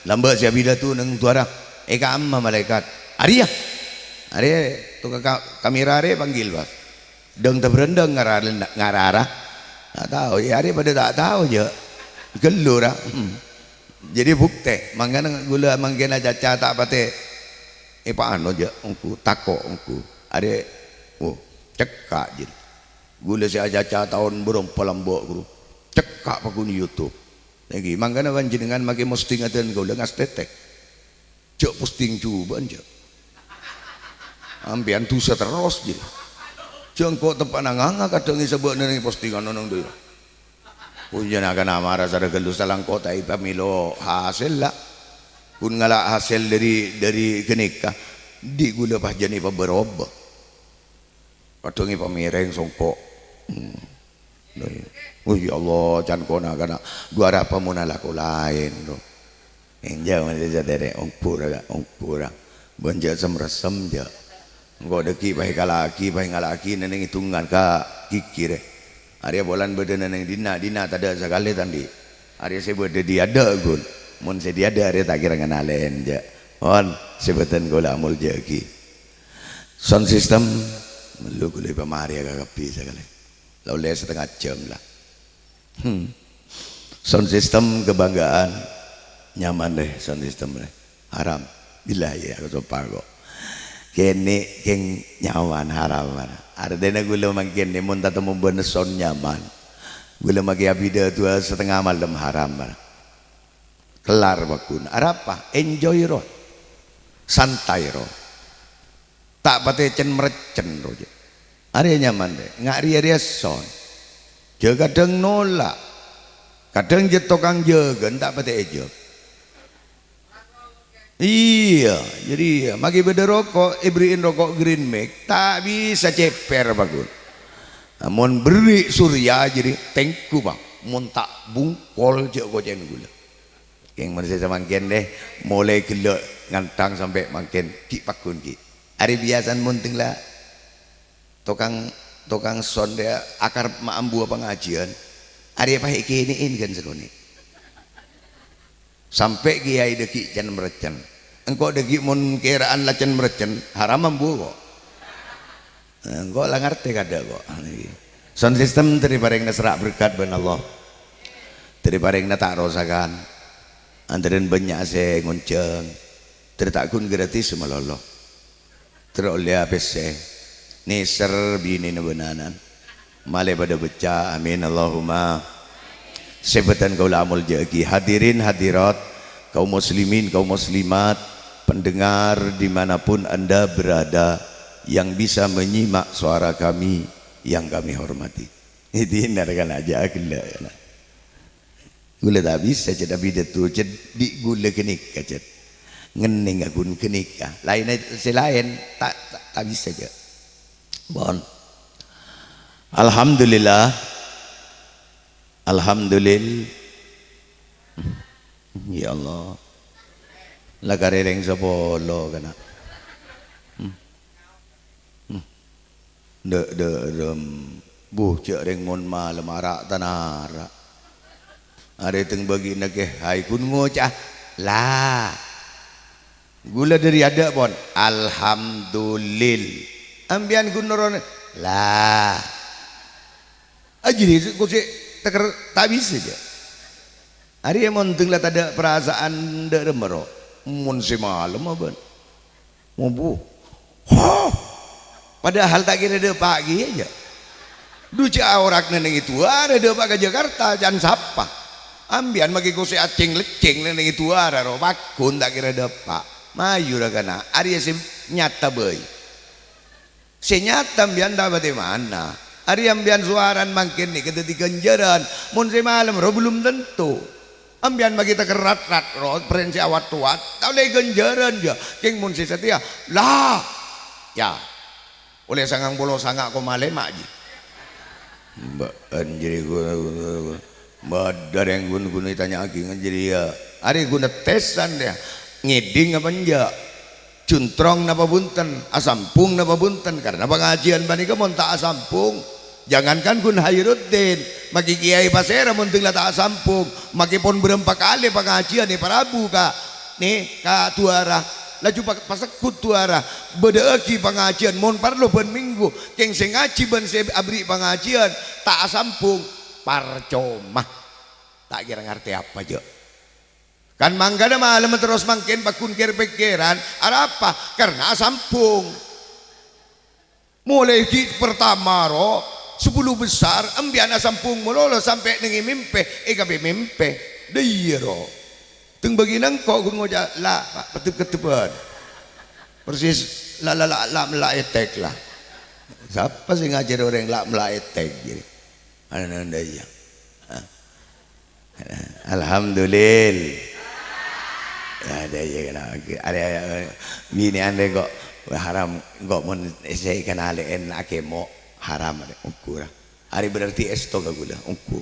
Lambâ' sè apidato nèng duwârâ, èkamma malaèkat. "Arèya." Arè tokang ka-, kamera arè panggil, pas. Dâng-tabrandâng ngara-, ngarara. Ta' tao, iyâ arè padâ ta' tao, jhâ'. Ghâllu, ra. Hmm. Jadi bhuktè, mangkana ghulâ mangkèn acaca ta' patè èpaano, jhâ', ongghu, tako' ongghu. Arè, oh, cekka', jadi. Ghulâ sè acaca taon bârâmpa lambâ', ghuru. Cekka' paggun YouTube. Èngghi, mangkana panjhennengngan makè mosting adân kaulâ ngastètè. Jhâ' posting jhubâ'ân, jhâ'. Ampèyan dhusa terros, jhâ'. Jhâ' engko' teppa'na nganga kadhâng èsabâ' nèng postingan neng dâ'. Punjana kana' mara sara ghâllu salangko' ta' èpamèlo hasèl, la. Ghun ngala' hasèl dâri, dâri ghânèka, andi' ghulâ pas jhân èpabârâbâ. Kadhâng èpamèrèng songko'. Hmm. Oh, ya Allah, can kona kana' duwârâ apa mon alako laèn, ro. Enjâ' mon sè sadhârâ, ongghu ra, ongghu ra. Bân jhâ' sem-ressem, jhâ'. Engko' dâggi' paè kala'aghi, paè ngala'aghi nèng èdungan ka ghighirè. Arèya polana bâdâna nèng dinna', dinna' tadâ' sakalè ta' andi'. Arèya sè bâdâ è adâ', ghun. Mon sè è adâ' arèya ta' kèra nganalèn, jhâ'. Pon, sè bhâdhân kaulâ amoljâ'aghi. Sound system, mèlo ghulâ pamarèya ka kabbhi sakalè. La ollè satengnga jhâm, la. Hmm. Sound system kebanggaan, nyaman, rè, sound system, rè. Haram. Billahi, aku sompah, ko'. Kènè' kèng nyaman, haram, ra. Artèna ghulâ mangkèn, mon tatemmo bân sound nyaman. Ghulâ makè apidato satengnga malem, haram, ra. Kellar paggun. Arapa? Enjoy, ro. Santai, ro. Ta' patè cen-mreccen, ro, jhâ'. Arèya nyaman, rè. Nga' rèya-rèya son. Jhâ' kadhâng nola'. Kadhâng jhâ' tokang jâgâna ta' patè èjâ. Iyâ, jadi, iyâ. Makè bâdâ roko', èberri'in roko' Green Mix, ta' bisa cèpèr, paggun. Mon berri' Surya, jadi, tèngghu, Bang. Mon ta' bungkol, jhâ' kocèn ghulâ. Kèng mon sè samangkèn, rè, molaè ghellâ' ngantang sampè' mangkèn, ghi' paggun, ghi'. Arè biyasana mon tèng la tokang, tokang son rèya akar ma' ambuwâ pangajiyân, arè pas èkènè'è ghân sakonè'. Sampè' kèyaè dâggi' cen-mreccen. Engko' dâggi' mon kèra'an la cen-mreccen, haram ambuwâ, ko'. Engko' la ngartè kadâ', ko'. Sound system tadâ' parèngna sera' berkat bân Allah. Tadâ' parèngna ta' rosakan. Antarèn bânnya' sè ngonjhâng. Tadâ' ta' ghun gratis malolo. Tadâ' ollèya pèssè. Nèser binèna bân ana'na. Malè padâ bâca, amin, Allahumma. Sè bhâdhân kaulâ amoljâ'aghi, hadirin hadirat, kaum muslimin, kaum muslimat, pendengar di mana pun Anda berada yang bisa menyimak suara kami yang kami hormati. Itu benar kan aja, gila, ya. Ghulâ ta' bisa, cè' Nabi Datu, cè' dhi' ghulâ ghânèka, cè'. Ngennèng ghun ghânèka. Laènna sè laèn, ta', ta', ta' bisa, cè'. Pon. Alhamdulillah. Alhamdulil-, ya Allah. La karè rèng sapolo kana'. Hmm. Hmm. Dâ', dâ', rem. Buh, jhâ' rèng mon malem ara' tanara. Arè teng bâgi'na kè, hai, ghun ngoca'a, "La." Ghulâ dâri adâ', pon. "Alhamdulil." Ambiyân ghun noro'na, "La." Ajâriyâ kosè' tèkèr ta' bisa, jhâ'. Arèya mon dâng la tadâ' parasaan dâ' remma ro. Mon sè malem abân. Mobu. Hah! Padahal ta' kèra dâpa' kèya, jhâ'. Dhu jhâ' aorak nèng è duwârâ dâpa' ka Jakarta, can sapa? Ambiyân makè kosè accèng-leccèng nèng è duwârâ ro, pagghun ta' kèra dâpa'. Mayu ra kana', arèya sè nyata bhâi. Sè nyata ambiyân ta' patè mana. Arèya ambiyân sowarana mangkèn nèka dhâddhi ghânjhârân. Mon sè malem ro bellum tanto. Ambiyân makè tèkèr rat-rat ro, pèrèn sè awat-towat, ta' ollè ghânjhârân, jhâ'. Kèng mon sè satèya, la, ya. Ollè sangang polo sanga' koma lèma', jhi. Bâ'ân jârèya ghun, ghun, ghun, ghun. Bâdâ rèng ghun-ghun ètanya'aghi jârèya. Arè ghun tettèsan, ya. Ngèdhing apa enjâ'? Cuntrong napa bhunten? Asambhung napa bhunten? Karna pangajiyân panèka mon ta' asambhung, jangankan ghun Khairuddin, makè kèyaè pasèra mon dâng la ta' asambhung, makè pon bârâmpa kalè pangajiyân èparabu ka, nè, ka duwârâ. Laju pa-, pasegghut duwârâ, bâdââghi pangajiyân, mon parlo bân mènggu, kèng sè ngajhi bân sè aberri' pangajiyân ta' asambhung, parcoma. Ta' kèra ngartè apa, jhâ'? Kan mangkana malem terros mangkèn pagghun kèr-pèkkèran, arapa? Karna asambhung. Molaè ghi' pertama ro, sepuluh besar, ambiyân asambhung malolo sampè' nèng è mèmpè, è kabhi mèmpè. Dâ' iyâ ro. Teng bâgi'na engko' ghun ngoca', "La, Pa', peddhep-keddhebbhân." Persis la, la, la, la, la etek la. Sapa sè ngajhâr orèng la, la etek, jârèya? Ana, ana, iyâ. Hah? Alhamdulil. Ya, ada, ya, kena, ada, ada, binè'an rè kok haram, kok mon sè èkanalè'è akemo' haram, rè, ongghu ra. Arè berarti èsto ka ghulâ, ongghu.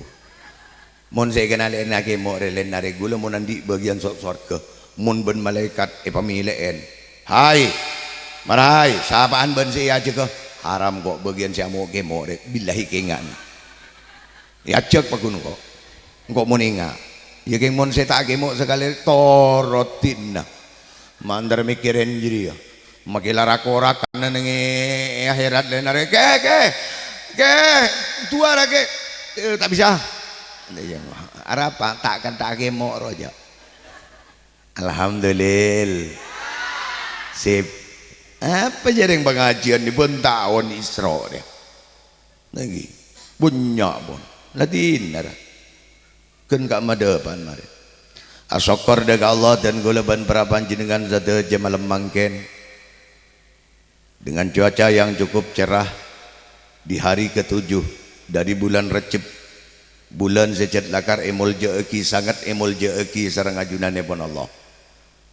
Mon sè èkanalè'è akemo' rè, lèn arè ghulâ mon andi' bâgiyân so-, sowarghâ, mon bân malaèkat èpamèlè'è, "Hai, mara hai, sapa'an bân sè èajhâghâ?" "Haram kok bâgiyân sè amo' kemo' rè, billahi kènga'na." Èajhâk pagghun engko'. Engko' mon enga'. Iyâ kèng mon sè ta' kemo' sakalè torot dinna. Mandhâr mèkkèrè jârèya. Makè la rak-orakan nèng è akhèrat lèn arè. Kè, kè, kè, duwârâ kè. Eh, ta' bisa. Iyâ, arapa? Ta' kan ta' kemo' ro jâ'. Alhamdulil. Sip. Apa jârèng pangajiyân nèka bân taon Isra' nèka? Ngghi. Bânnya' pon. La dinna ra. Ghân ka' madhâpa'an marè. Asokkor dâ' ka Allah dân ghulâ bân para panjhennengngan sadhâjâ malem mangkèn. Dengan cuaca yang cukup cerah di hari ketujuh dari bulan Rejjeb, bulân sè jhât lakar èmoljâ'âghi, sanget èmoljâ'âghi sareng ajunanèpon Allah.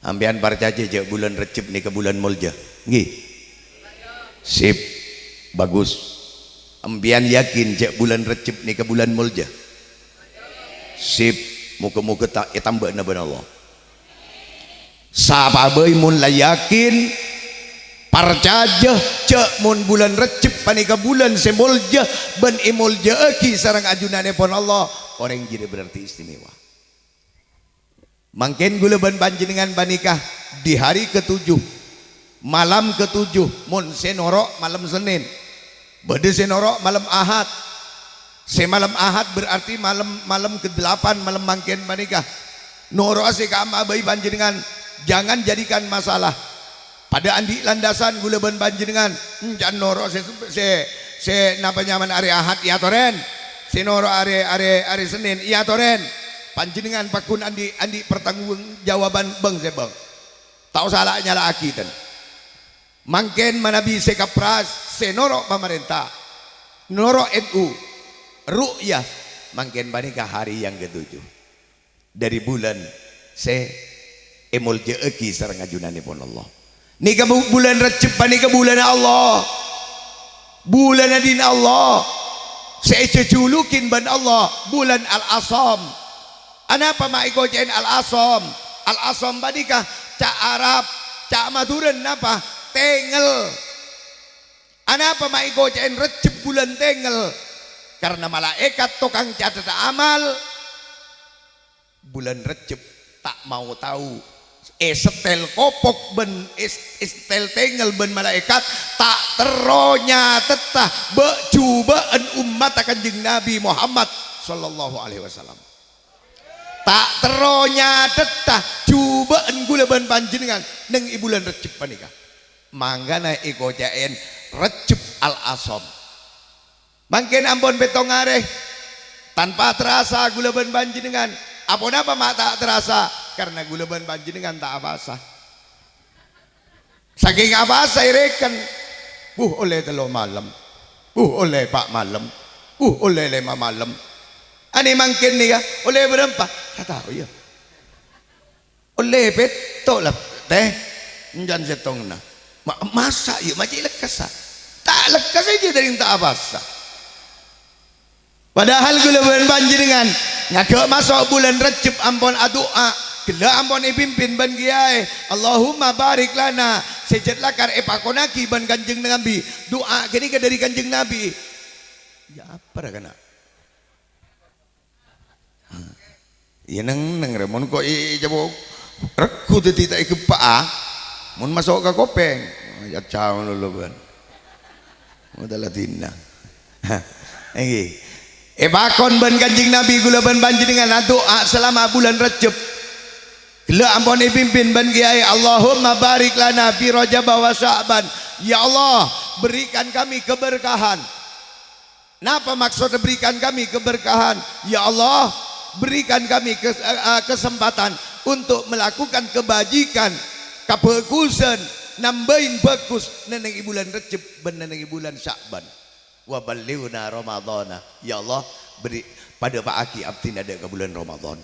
Sampèyan parcajâ jâ' bulân Rejjeb nèka bulân moljâ? Ngghi. Sip. Bagus. Sampèyan yakin jâ' bulân Rejjeb nèka bulân moljâ? Sip. Moghâ-moghâ ta-, ètambâ'âna bân Allah. Sapa bhâi mon la yakin, parcajâ jâ' mon bulân Rejjeb panèka bulân sè moljâ bân èmoljâ'âghi sareng ajunanèpon Allah, orèng jârèya berarti istimewa. Mangkèn ghulâ bân panjhennengngan panèka di hari ketujuh, malam ketujuh, mon sè noro' malem Sennèn. Bâdâ sè noro' malem Ahad. Sè malem Ahad berarti malem, malem kedelapan malem mangkèn panèka. Noro'a sè ka'emma bhâi panjhennengngan, jangan jadikan masalah. Padâ andi' landasan ghulâ bân panjhennengngan, encan noro' sè, sè, sè napa nyamana arè Ahad, èyatorè. Sè noro' arè, arè, arè Sennèn, èyatorè. Panjhennengngan pagghun andi', andi' pertanggungjawaban bâng-sèbâng. Ta' osa la'-nyala'aghi ten. Mangkèn manabi sè kapras, sè noro' pamarènta, noro' N U, ru'yah, mangkèn panèka hari yang ketujuh. Dhâri bulân sè èmoljâ'aghi sareng ajunanèpon Allah. Nèka bu-, bulân Rejjhep panèka bulânna Allah. Bulânna dhin Allah. Sè èjhâjhulukin bân Allah, bulân Al-Asam. Anapa ma' èkoca'è Al-Asam? Al-Asam panèka ca' Arab, ca' Madhurâna napa? Tèngèl. Anapa ma' èkoca'è Rejjhep bulân tèngèl? Karna malaèkat tokang catet amal bulân Rejjhep ta' mau tao, èsèttèl kopok bân ès-, èsèttèl tèngèl bân malaèkat, ta' terro nyatetta bâ'-jubâ'ân ommatta Kanjeng Nabi Muhammad sallallahu alaihi wasallam. Ta' terro nyatetta jubâ'ân ghulâ bân panjhennengngan neng è bulân Rejjhep panèka. Mangkana èkoca'è Rejjhep Al-Asam. Mangkèn ampon pèttong arè, tanpa terasa ghulâ bân panjhennengngan. Aponapa ma' ta' terasa? Karna ghulâ bân panjhennengngan ta' apasa. Sakèng apasa èrèken? Buh, ollè tello malem. Buh, ollè pa' malem. Buh, ollè lèma malem. Anè mangkèn nèka, ollè bârâmpa? Ta' tao, iyâ. Ollè pètto' la, tè, ènjân sèttongnga. Ma-, masa', iyâ, ma' cè' lekkassa? Ta' lekkassa jiyâ dhâri ta' apasa. Padahal ghulâ bân panjhennengngan ngaghâ' maso' bulân Rejjhep ampon adu'a, ghellâ' ampon èpimpin bân kiyaè. Allahumma barik lana, sè jhât lakar èpakonnaghi bân Kanjeng Nabi. Du'a ghânèka dhâri Kanjeng Nabi. Iyâ, apa ra kana'? Iyâ, neng-neng rè, mon ko' è-, ècabok règgu dhâddhi ta' ègeppa'a, mon maso' ka kopèng, caca malolo bân. Modâ la dinna. Èngghi. Èpakon bân Kanjeng Nabi ghulâ bân panjhennengngan adu'a salama bulân Rejjhep. Ghellâ' ampon èpimpin bân kiyaè, "Allahumma barik lana fi Rajab wa Sya'ban." Ya Allah, berikan kami keberkahan. Napa maksodda berikan kami keberkahan? Ya Allah, berikan kami kes-, eh, eh, kesempatan untuk melakukan kebajikan, kabhâghusân, nambâi bhâghus neng è bulân Rejjhep bân neng è bulân Sya'ban. Wa ballighna Ramadhana. Ya Allah, beri, padâpa'aghi abdhina dâ' ka bulân Ramadhan.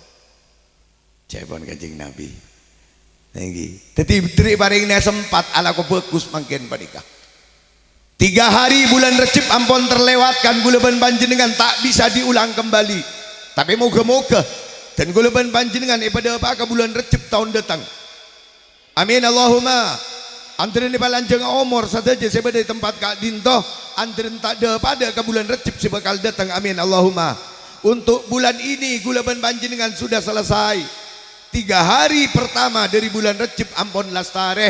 Ca'èpon Kanjeng Nabi. Èngghi. Dhâddhi, dhâri parèngna sempat alako bhâghus mangkèn panèka. Tiga hari bulân Rejjhep ampon terlewatkan, ghulâ bân panjhennengngan ta' bisa diulang kembali. Tapè moghâ-moghâ, dân ghulâ bân panjhennengngan èpadâpa'a ka bulân Rejjhep taon dâteng. Amin, Allahumma. Anḍhârân èpalanjhâng omor sadhâjâ sè bâdâ è tempat ka'ḍinto, anḍhârân ta' dhâ-paḍâ ka bulân Rejjhep sè bhâkal dâteng. Amin, Allahumma. Untuk bulan ini, ghulâ bân panjhennengngan sudah selesai. Tiga hari pertama dari bulan Rejjhep ampon lastarè.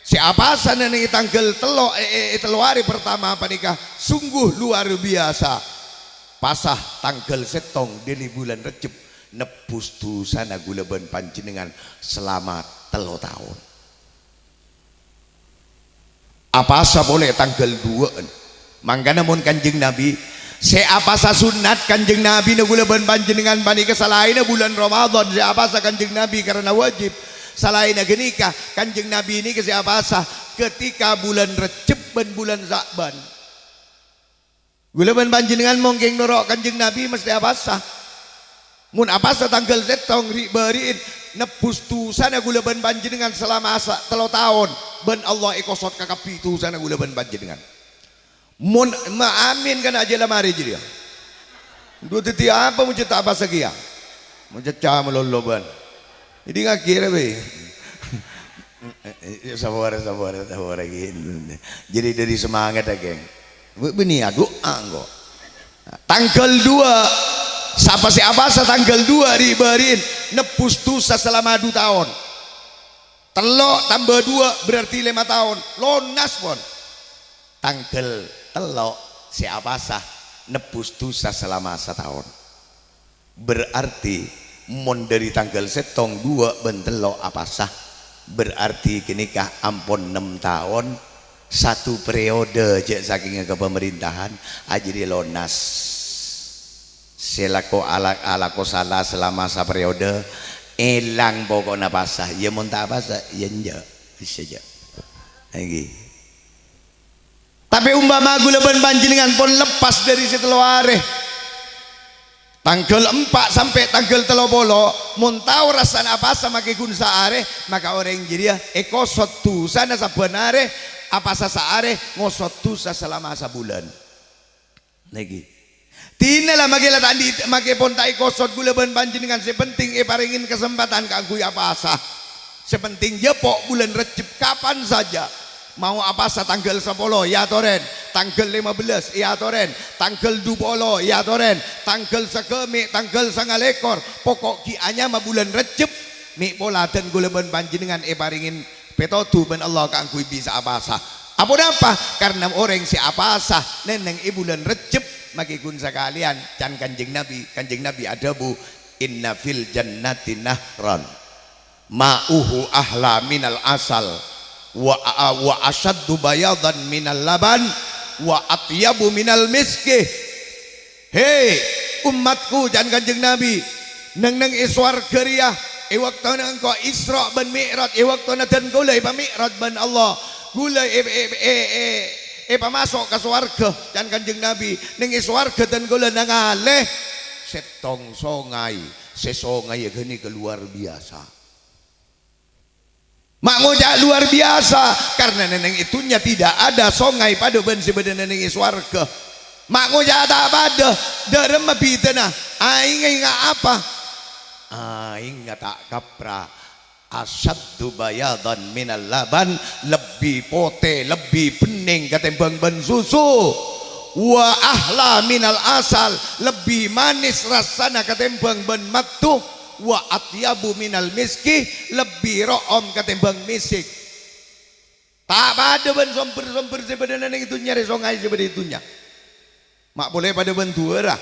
Sè apasa neng è tangghâl tello', è, è, è tello' arè pertama panèka sungguh luar biasa. Pasa tangghâl sèttong ḍâri bulân Rejjhep nebbhus dhusana ghulâ bân panjhennengngan selama tello taon. Apasa polè tangghâl duwâ'ân. Mangkana mon Kanjeng Nabi, sè apasa sunnat Kanjeng Nabi na ghulâ bân panjhennengngan panèka salaènna bulân Ramadhan, sè apasa Kanjeng Nabi karana wajib. Salaènna ghânèka, Kanjeng Nabi nèka sè apasa ketika bulân Rejjhep bân bulân Sya'ban. Ghulâ bân panjhennengngan mongkèng noro' Kanjeng Nabi mestè apasa. Mon apasa tangghâl sèttong ri'-bâri'in, nebbhus dhusana ghulâ bân panjhennengngan salama sa-, tello taon, bân Allah èkosot kakabbhi dhusana ghulâ bân panjhennengngan. Mon ma-, amin kana' jhâ' la marè jârèya. Ḍu dhâddhi apa mon jhâ' ta' apasa kèya? Mon cacca malolo bân. Ḍingngaghi rè, bâi. Sabârâ, sabârâ, sabârâ ghi. Jadi ḍâri semangat, ya, geng. Bâ-, bânnè adu'a engko'. Tangghâl duwâ', sapa sè apasa tangghâl duwâ' ri'-bâri'in nebbhus dhusa salama ḍu taon. Tello' tamba duwâ' berarti lèma taon. Lonas, pon. Tangghâl tello' sè apasa nebbhus dhusa salama sataon. Berarti mon ḍâri tangghâl sèttong, duwâ', bân tello' apasa, berarti ghânèka ampon nem taon, satu periode jhâ' sakèngnga kapamarintahan, ajârèya lonas. Sè lako ala-, alako sala salama saperiode, èlang poko'na apasa. Iyâ, mon ta' apasa, iyâ enjâ'. Bisa jhâ'. Èngghi. Tapè umpama ghulâ bân panjhennengngan pon lepas ḍâri sè tello arè, Tangghâl empa' sampè' tangghâl tello polo, mon tao rassana apasa makè ghun saarè, maka orèng jârèya èkosot dhusana sabbhân arè, apasa saarè, ngosot dhusa salama sabulân. Nèkè. Dinala makè la ta' andi', makè pon ta' èkosot ghulâ bân panjhennengngan, sè penting èparèngè kasempadhân kaangghuy apasa. Sè penting jâ' po' bulân Rejjeb kapan saja. Mao apasa tangghâl sapolo, èyatorè. Tangghâl lèma bellâs, èyatorè. Tangghâl du polo, èyatorè. Tangghâl saghâmè', tangghâl sangalèkor. Poko' ghi' anyama bulân Rejjeb. Mè' pola dân ghulâ bân panjhennengngan èparèngè pètodhu bân Allah kaangghuy bisa apasa. Aponapa? Karna orèng sè apasa nèng-nèng è bulân Rejjeb, makè ghun sakalèyan can Kanjeng Nabi. Kanjeng Nabi adhâbu, "Inna fil jannati nahran, ma'uhu ahla minal asal, wa, wa asyaddu bayadan minal laban, wa atyabu minal miski." He, ommadku, can Kanjeng Nabi, nèng-nèng è sowarghâ rèya, è bâktona engko' Isra' bân Mi'raj, è bâktona dân kaulâ èpami'raj bân Allah, kaulâ è, è, è, è, èpamaso' ka sowarghâ, can Kanjeng Nabi, nèng è sowarghâ dân kaulâ nangalè sèttong songay, sè songayya ghânèka lowar biyasa. Ma' ngoca' luar biasa, karna nèng-nèng è dhunnya tidak ada songay padâ bân sè bâdâ nèng-nèng è sowarghâ. Ma' ngoca' ta' padâ, dâ'remma bhidhâna? Aèngnga ènga' apa? Aèngnga ta' kapra. Asyaddu bayadan minal laban, lebbi potè, lebbi bennèng katèmbhâng bân susu. Wa ahla minal asal, lebbi manis rassana katèmbhâng bân mattu. Wa atyabu minal miski, lebbi ro'om katèmbhâng misik. Ta' padâ bân sombher-sombher sè bâdâ nèng è dhunnya rè, songay sè bâdâ è dhunnya. Ma' polè padâ bân duwârâ.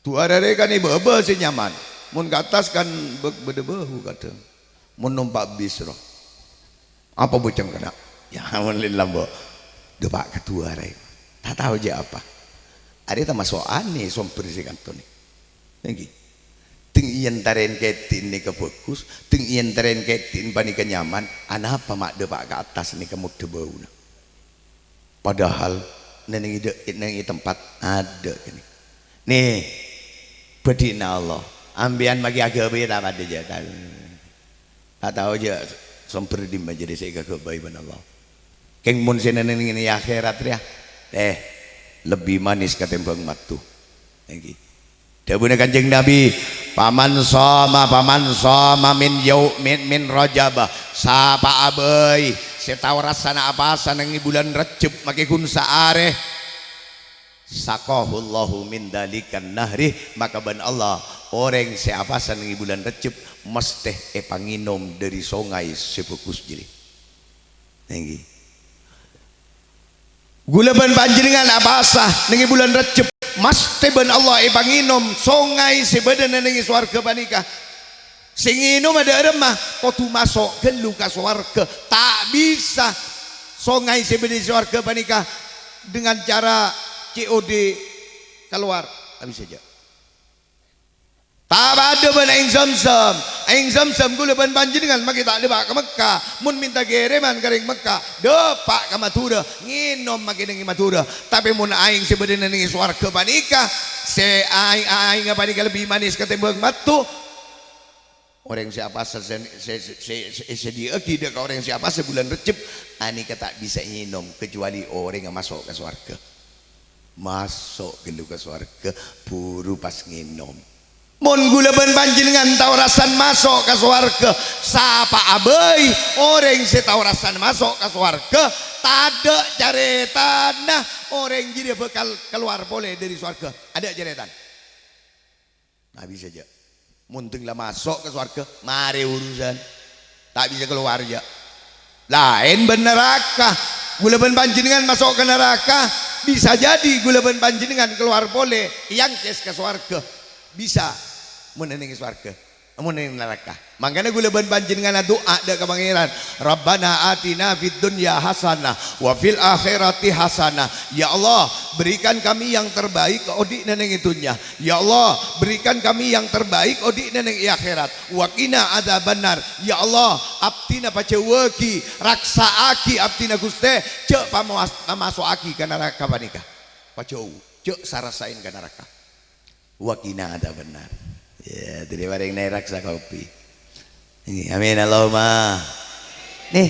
Duwârâ rè kan è bâbâ sè nyaman. Mon ka attas kan bâ-, bâdâ bâhu kadhâng. Mon nompa' bis rowa. Apa boceng kènè'? Ya, mon lin lambo. Dâpa' ka duwârâ rè. Ta' tao jâ' apa. Arèya tamaso' anè sombher sè kantoni. Èngghi. Tèng èyèn tarèn kèdin nèka bhâghus, tèng èyèn tarèn kèdin panèka nyaman, anapa ma' dâpa' ka attas nèka moddhâ bâuna? Padahal nèng è dâ-, nèng è tempat adâ' kènè'. Nè, bâdhina Allah, ampèyan maghi aghâbây ta' padâ jâ', ta-, ta' tao jâ' sombher dimma jârèya sè èkaghâbây bân Allah. Kèng mon sè nèng-nèng è akhèrat rèya, eh, lebbi manis katèmbhâng mattu. Èngghi. Dhâbuna Kanjeng Nabi, "Paman shoma, paman shoma min yau-, min, min Rajab, sapa'a bhâi sè tao rassana apasa nèng è bulân Rejjeb makè ghun saarè, saqahullahu min dzalikan nahri, maka bân Allah, orèng sè apasa nèng è bulân Rejjeb mesthè èpangènom dâri songay sè bhâghus jârèya." Èngghi. Ghulâ bân panjhennengngan apasa nèng è bulân Rejjeb, masthè bân Allah èpangènom songay sè bâdâ nèng è sowarghâ panèka. Sè ngènoma dâ'remma kodhu maso' ghâllu ka sowarghâ. Ta' bisa songay sè bâdâ è sowarghâ panèka dengan cara C O D kalowar. Ta' bisa jâ'. Ta' padâ bân aèng Zamzam. Aèng Zamzam ghulâ bân panjhennengngan makè ta' dâpa' ka Mekka. Mon mènta kèrèman ka rèng Mekka, dâpa' ka Madhurâ, ngènom makè nèng è Madhurâ. Tapè mon aèng sè bâdâ nèng è sowarghâ panèka, sè aèng-, aèngnga panèka lebbi manis katèmbhâng mattu. Orèng sè apasa sè, sè, sè, sè èsadhiyâ'aghi dâ' ka orèng sè apasa bulân Rejjeb, anèka ta' bisa ngènom, kecuali orèngnga maso' ka sowarghâ. Maso' ghâllu ka sowarghâ, buru pas ngènom. Mon ghulâ bân panjhennengngan tao rassana maso' ka sowarghâ, sapa'a bhâi orèng sè tao rassana maso' ka sowarghâ, tadâ' carètana orèng jârèya bhâkal kalowar polè dâri sowarghâ. Adâ' carètana. Nah, bisa jâ'. Mon dhâng la maso' ka sowarghâ, marè urusan. Ta' bisa kalowar jâ'. Laèn bân naraka. Ghulâ bân panjhennengngan maso' ka naraka, bisa jadi ghulâ bân panjhennengngan kalowar polè, èangkès ka sowarghâ. Bisa. Mon nèng sowarghâ. Mon nèng naraka. Mangkana ghulâ bân panjhennengngan adu'a dâ' ka Pangèran, "Rabbana atina fid dunya hasanah wa fil akhirati hasanah." Ya Allah, berikan kami yang terbaik odi'na nèng è dhunnya. Ya Allah, berikan kami yang terbaik odi'na nèng è akhèrat. Wa qina adzabannar. Ya Allah, abdhina pajhâuwâghi, raksa'aghi abdhina Ghustè, jhâ' pamawas-, pamaso'aghi ka naraka panèka. Pajhâu, jhâ' sarasaèn ka naraka. Wa qina adzabannar. Ya, dhâddhi marèng nèrak sakopi. Ngghi, amin, Allahumma. Nèh,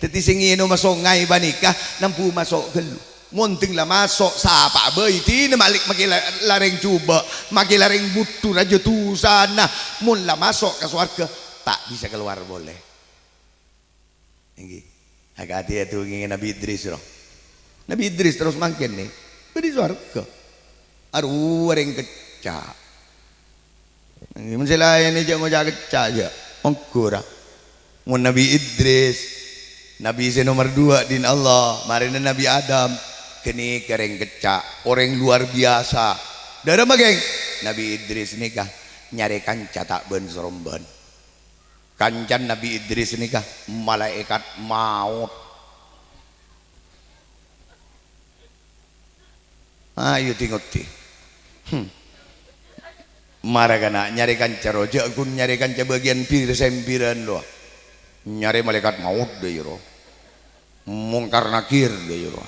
dhâddhi sè ngènoma songay panèka nambu maso' ghâllu. Mon dhing la maso', sapa bhâi dinah malik makè la-, larèng jhubâ', makè larèng budhu rajâ dhusana. Mon la maso' ka sowarghâ, ta' bisa kalowar polè. Èngghi. Akadhi èdhungèngè Nabbhi Idris, ro. Nabbhi Idris terros mangkèn, nè, bâdâ è sowarghâ. Arowa rèng kècca'. Èngghi, mon sè laèn jhâ' ngoca' kècca', jhâ'. Ongghu, ra. Mon Nabbhi Idris, nabbhi sè nomer duwâ' dhin Allah, marèna Nabbhi Adam, ghânèka rèng kècca', orèng luar biasa. Dhâremma, geng? Nabbhi Idris nèka nyarè kanca ta' bân-sarombân. Kancana Nabbhi Idris nèka malaèkat maot. Ayo, dhi-ngodhi. Hmm. Mara kana' nyarè kanca, ro, jhâ' ghun nyarè kanca bâgiyân bir-sèmbirân, ro. Nyarè malaèkat maot, dâ' iyâ, ro. Mungkar Nakir, dâ' iyâ, ro.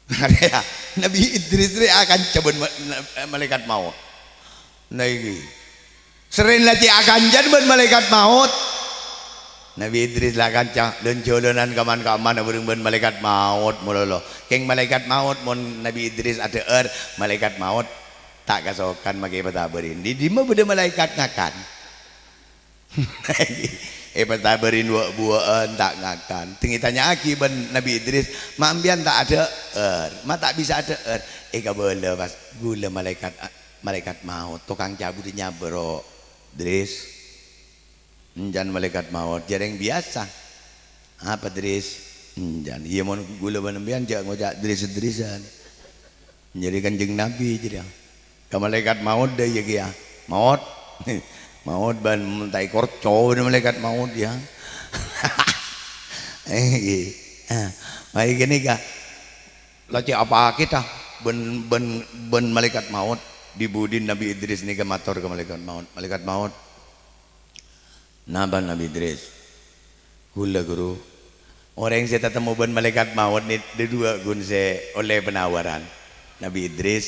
Arèya, Nabbhi Idris rè akanca bân ma-, na-, malaèkat maot. Nah, èngghi. Sarèna la cè' akanca bân malaèkat maot. Nabbhi Idris la kanca, lon-jhâlânan kaman-kaman abhâreng bân malaèkat maot malolo. Kèng malaèkat maot, mon Nabbhi Idris adhâ'âr, malaèkat maot ta' kasokan makè èpatabârin. Dhi-, dimma bâdâ malaèkat ngakan? Èpatabârin wâ'-buwâ'ân ta' ngakan. Dhing ètanya'aghi bân Nabbhi Idris, "Ma' empèyan ta' adhâ'âr? Ma' ta' bisa adhâ'âr?" Èkabâlâ, pas, "Ghulâ malaèkat, malaèkat maot, tokang cabudhâ nyabâ, ro, Dris." "Enjân malaèkat maot, jhâ' rèng biyasa." "Apa, Dris?" "Enjân." "Iyâ, mon ghulâ bân empèyan jhâ' ngoca' Dris-drisân." Jârèya Kanjeng Nabbhi jârèya. Ka malaèkat maot dâ' iyâ kèya. "Maot." "Maot bân, mon ta' èkorco bân malaèkat maot, yâ." Èngghi. Ah, marè ghânèka. La cè' apa kita bân, bân, bân malaèkat maot? Dhi-budhina Nabbhi Idris nèka mator ka malaèkat maot, "Malaèkat maot, napa, Nabbhi Idris?" "Ghulâ, Ghuru." "Orèng sè tatemmo bân malaèkat maot nè, dâ' duwâ' ghun sè ollè penawaran. Nabbhi Idris,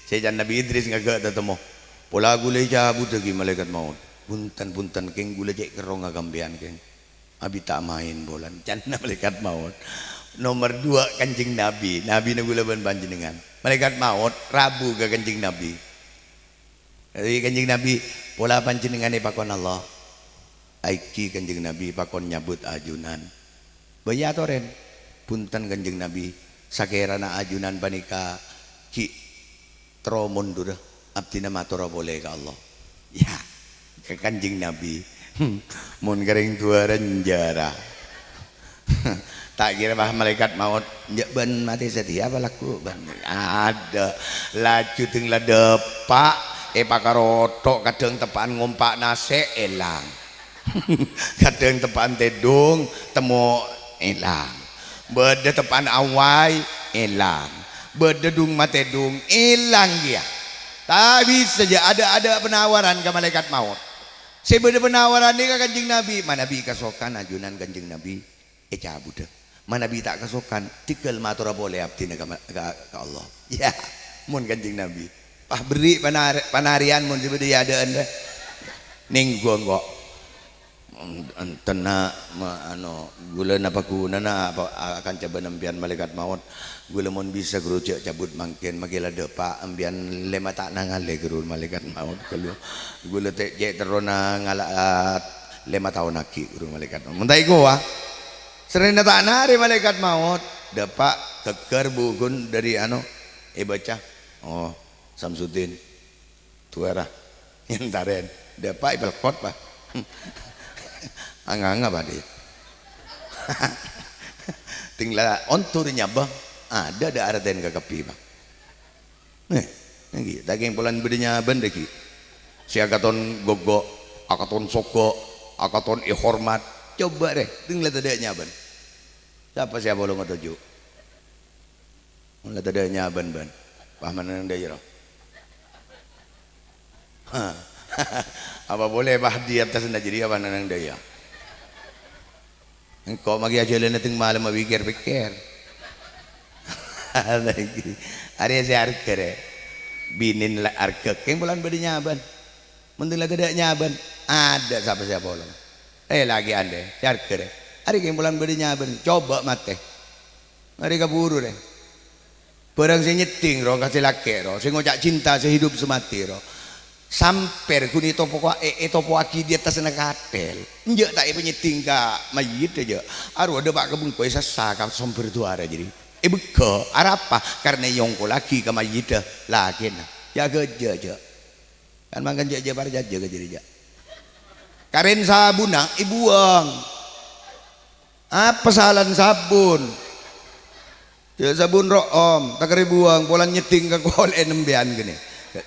sè can Nabbhi Idris ngaghâ' tatemmo. Pola ghulâ ècabudhâghi malaèkat maot." "Bhunten, bhunten, kèng ghulâ cè' kerrongnga ka empèyan, kèng. Abit ta' maèn polana," can malaèkat maot. "Nomer duwâ' Kanjeng Nabbhi, Nabbhina ghulâ bân panjhennengngan." Malaèkat maot rabu ka Kanjeng Nabbhi. Dâddhi Kanjeng Nabbhi, "Pola panjhennengngan èpakon Allah, èngghi Kanjeng Nabbhi pakon nyabut ajunan." Bâ'na atorè, "Bhunten, Kanjeng Nabbhi, sakèrana ajunan panèka ghi' terro mondhurrâ, abdhina matora polè ka Allah." Yâ, ka Kanjeng Nabbhi. Mon ka rèng duwâ' ranjhârâ. Ta' kèra, pas malaèkat maot, "Jhâ' bân matè satèya apa lagghu', bân?" Adâ', laju dhing la dâpa', èpakarotho', kadhâng teppa'an ngompa' nasè', èlang. Kadhâng teppa'an tèdung, temmo èlang. Bâdâ teppa'an awai, èlang. Bâdâ dung matèdung, èlang kèya. Ta' bisa jâ' adâ'-adâ' penawaran ka malaèkat maot. Sè bâdâ penawaran nèka Kanjeng Nabbhi, manabi kasokan ajunan Kanjeng Nabbhi ècabudhâ. Manabi ta' kasokan, tèghâl matora polè abdhina ka, ka, ka Allah. Yâ, mon Kanjeng Nabbhi. Pas berri' panar-, panarèyan mon sè bâdâ è adâ'ân, rè. Nèngghu engko'. Enten, na', ma-, ano, ghulâ napa ghunana apa, a-, akanca bân empèyan malaèkat maot? Ghulâ mon bisa, Ghuru, jhâ' cabut mangkèn, makè la dâpa', empèyan lèma ta' nangalè, Ghuru, malaèkat maot, ghulâ. Ghulâ te-, cè' terrona ngala', a, lèma taon aghi', Ghuru, malaèkat maot. Mon ta' èkowa, sarèna ta' narè malaèkat maot, dâpa' ghâgghâr bughuna dâri, ano, èbâca. Oh, Samsudin. Duwâ ra. Èntarèn. Dâpa' èpelkot, Pa'. Anganga, Pa', dhi. Dhing la ondur nyabâ. Adâ', adâ' artèna kakabbhi, Pa'. Nè, èngghi, dâging polana bâdâ nyabâna, dâggi'. Sè akaton goggo', akaton sogâ', akaton èhormat. Coba, rè, dhing la tadâ' nyabâna. Sapa sè apolonga toju'? Mon la tadâ' nyabâna, bân. Pas manenneng dâjâ, ro. Ha. Apa polè, pas di attas na jârèya pas manenneng dâjâ? Engko' makè ajhâlâna teng malem apèkkèr-pèkkèr. Arèya sè arghâ, rè. Binèn la arghâ, kèng polana bâdâ nyabân. Mon la tadâ' nyabân, adâ' sapa sè apolong. Eh, lakè' andhâ, sè arghâ rè. Arè kèng polana bâdâ nyabân, coba matè. Arè kabhuru rè. Bârâng sè nyèddhing ro, ka sè lakè' ro, sè ngoca' cinta sehidup semati ro. Sampèr ghun ètopo-, è-, ètopoaghi di attasna katèl. Enjâ' ta' èpanyèddhing ka mayyit, jâ'. Arowa dâpa' ka bengko èsassa ka sombher duwârâ jârèya. Èbegghâ', arapa? Karna èyongkollaghi ka mayyiddhâ lakèna. Jâ' ghâjâ, jâ'. Kan mangkèn jâ', jâ' parcajâ ka jârèya, jâ'. Karèn sabbhunna èbuwâng. Apa salana sabbhun? Jâ' sabbhun ro'om, takarè buwâng, polana nyèddhing ka kolè'en empèyan ghânèka.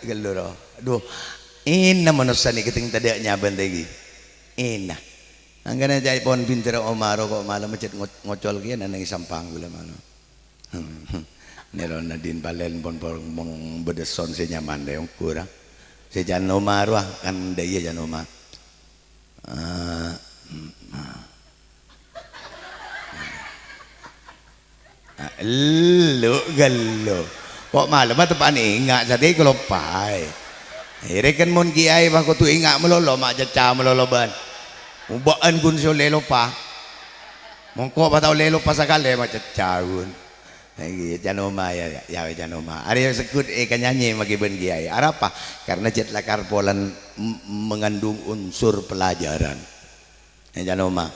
Ghellu ro. Adhu, èna manossa nèka kèng tadâ' nyabân tèngghi. Èna. Angghâna ca'èpon bhintèra Omaro ko' malem cè' ngo-, ngocol kèya neng sampang ghulâ malem. Nèro nadin palèn pon, pon, pon bâdâ son sè nyaman rè ongghur, ah. Sè can Omaro, ah, kan dâ' iyâ can Oma. Ah, mm, ah. Ah, ellu, ghellu. Ko' malem teppa'na enga' satèya kaloppaè. Èrèken mon kiyaè pas kodhu enga' malolo, ma' cacca malolo bân. Obâ'ân ghun sè ollè loppa. Mongko pas ta' ollè loppa sakalè, ma' cacca ghun. Èngghi, can Oma, ya, ya, ya, can Oma. Arèya segghut, eh, kanyanyè maghi bân kiyaè. Arapa? Karna cè' lakar polana m-, mengandung unsur pelajaran. Eh, can Oma.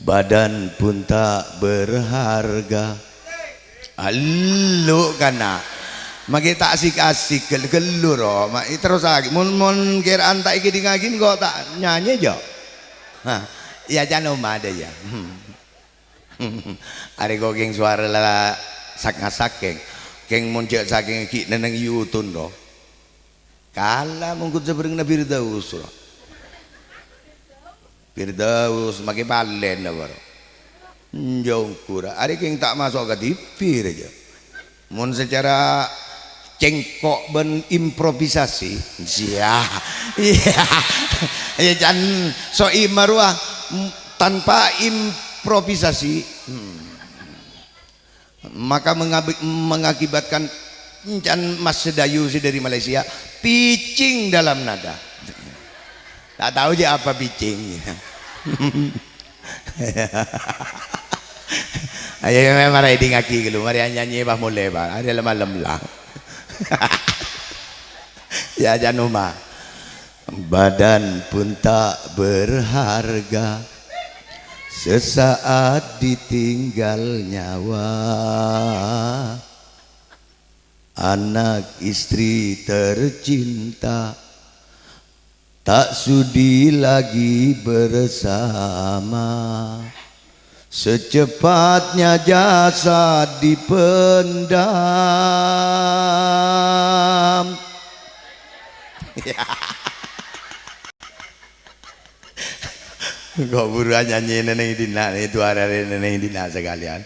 Badan pun tak berharga. Allu kana. Maghi ta' asik-asik gel-, ghellu ro. Ma-, terrosaghi. Mon, mon kèra'an ta' èkèdingngaghi engko' ta' nyanyè, jâ'. Hah. Ya, can Oma dâ' iyâ. Hmm. Arè ko' kèng sowara la sak-ngasak, kèng. Kèng mon jâ' sakèng ghi' nenneng yutun, ro. Kala mongghun sabhârengnganna Firdaus, ro. Firdaus, maghi palèn apa, ro? Enjâ' ongghur, arè kèng ta' maso' ka T V rèya. Mon sacara cengkok bân improvisasi, sia. Iya. Ya, can Soimah rowa, m-, tanpa improvisasi, hmm, maka mengabi-, mengakibatkan can Mas Sedayu sè dâri Malaysia, pitching dalam nada. Ta' tao jâ' apa pitching. Ayo, mè-, mara èdingngaghi ghâllu, marè anyanyè pas molè, Pak. Arè la malem la. Ya, can Oma. Badan pun tak berharga, sesaat ditinggal nyawa. Anak istri tercinta, tak sudi lagi bersama. Secepatnya jasad dipendam. Engko' buru anyanyè neng dinna', neng duwârâ rè neng dinna' sakalèyan.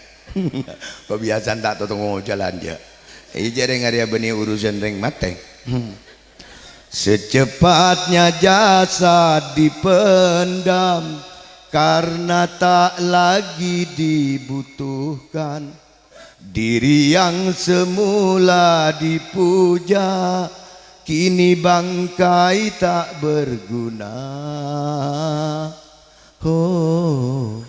Ko' biyasana ta' totongojhâlan, jâ'. Iyâ, jârèya arèya bânnè urusan rèng matè. Hmm. Secepatnya jasad dipendam karena tak lagi dibutuhkan. Diri yang semula dipuja, kini bangkai tak berguna. Oh.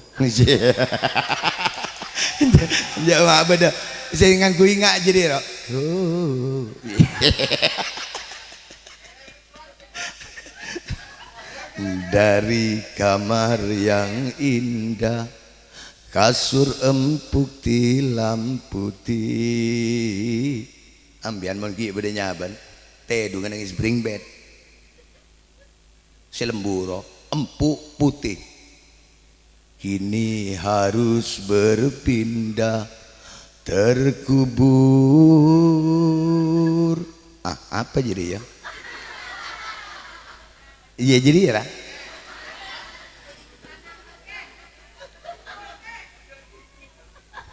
Ya, ma' bâdâ sè ngangghuy nga' jârèya, ro. Oh. Dari kamar yang indah, kasur empuk tilam putih. Ampèyan mon ghi' bâdâ nyabân, tèdungnga neng spring bed. Sè lembu ro, empuk putih. Kini harus berpindah terkubur. Ah, apa jadi ya? Iya, jadi ya, lah.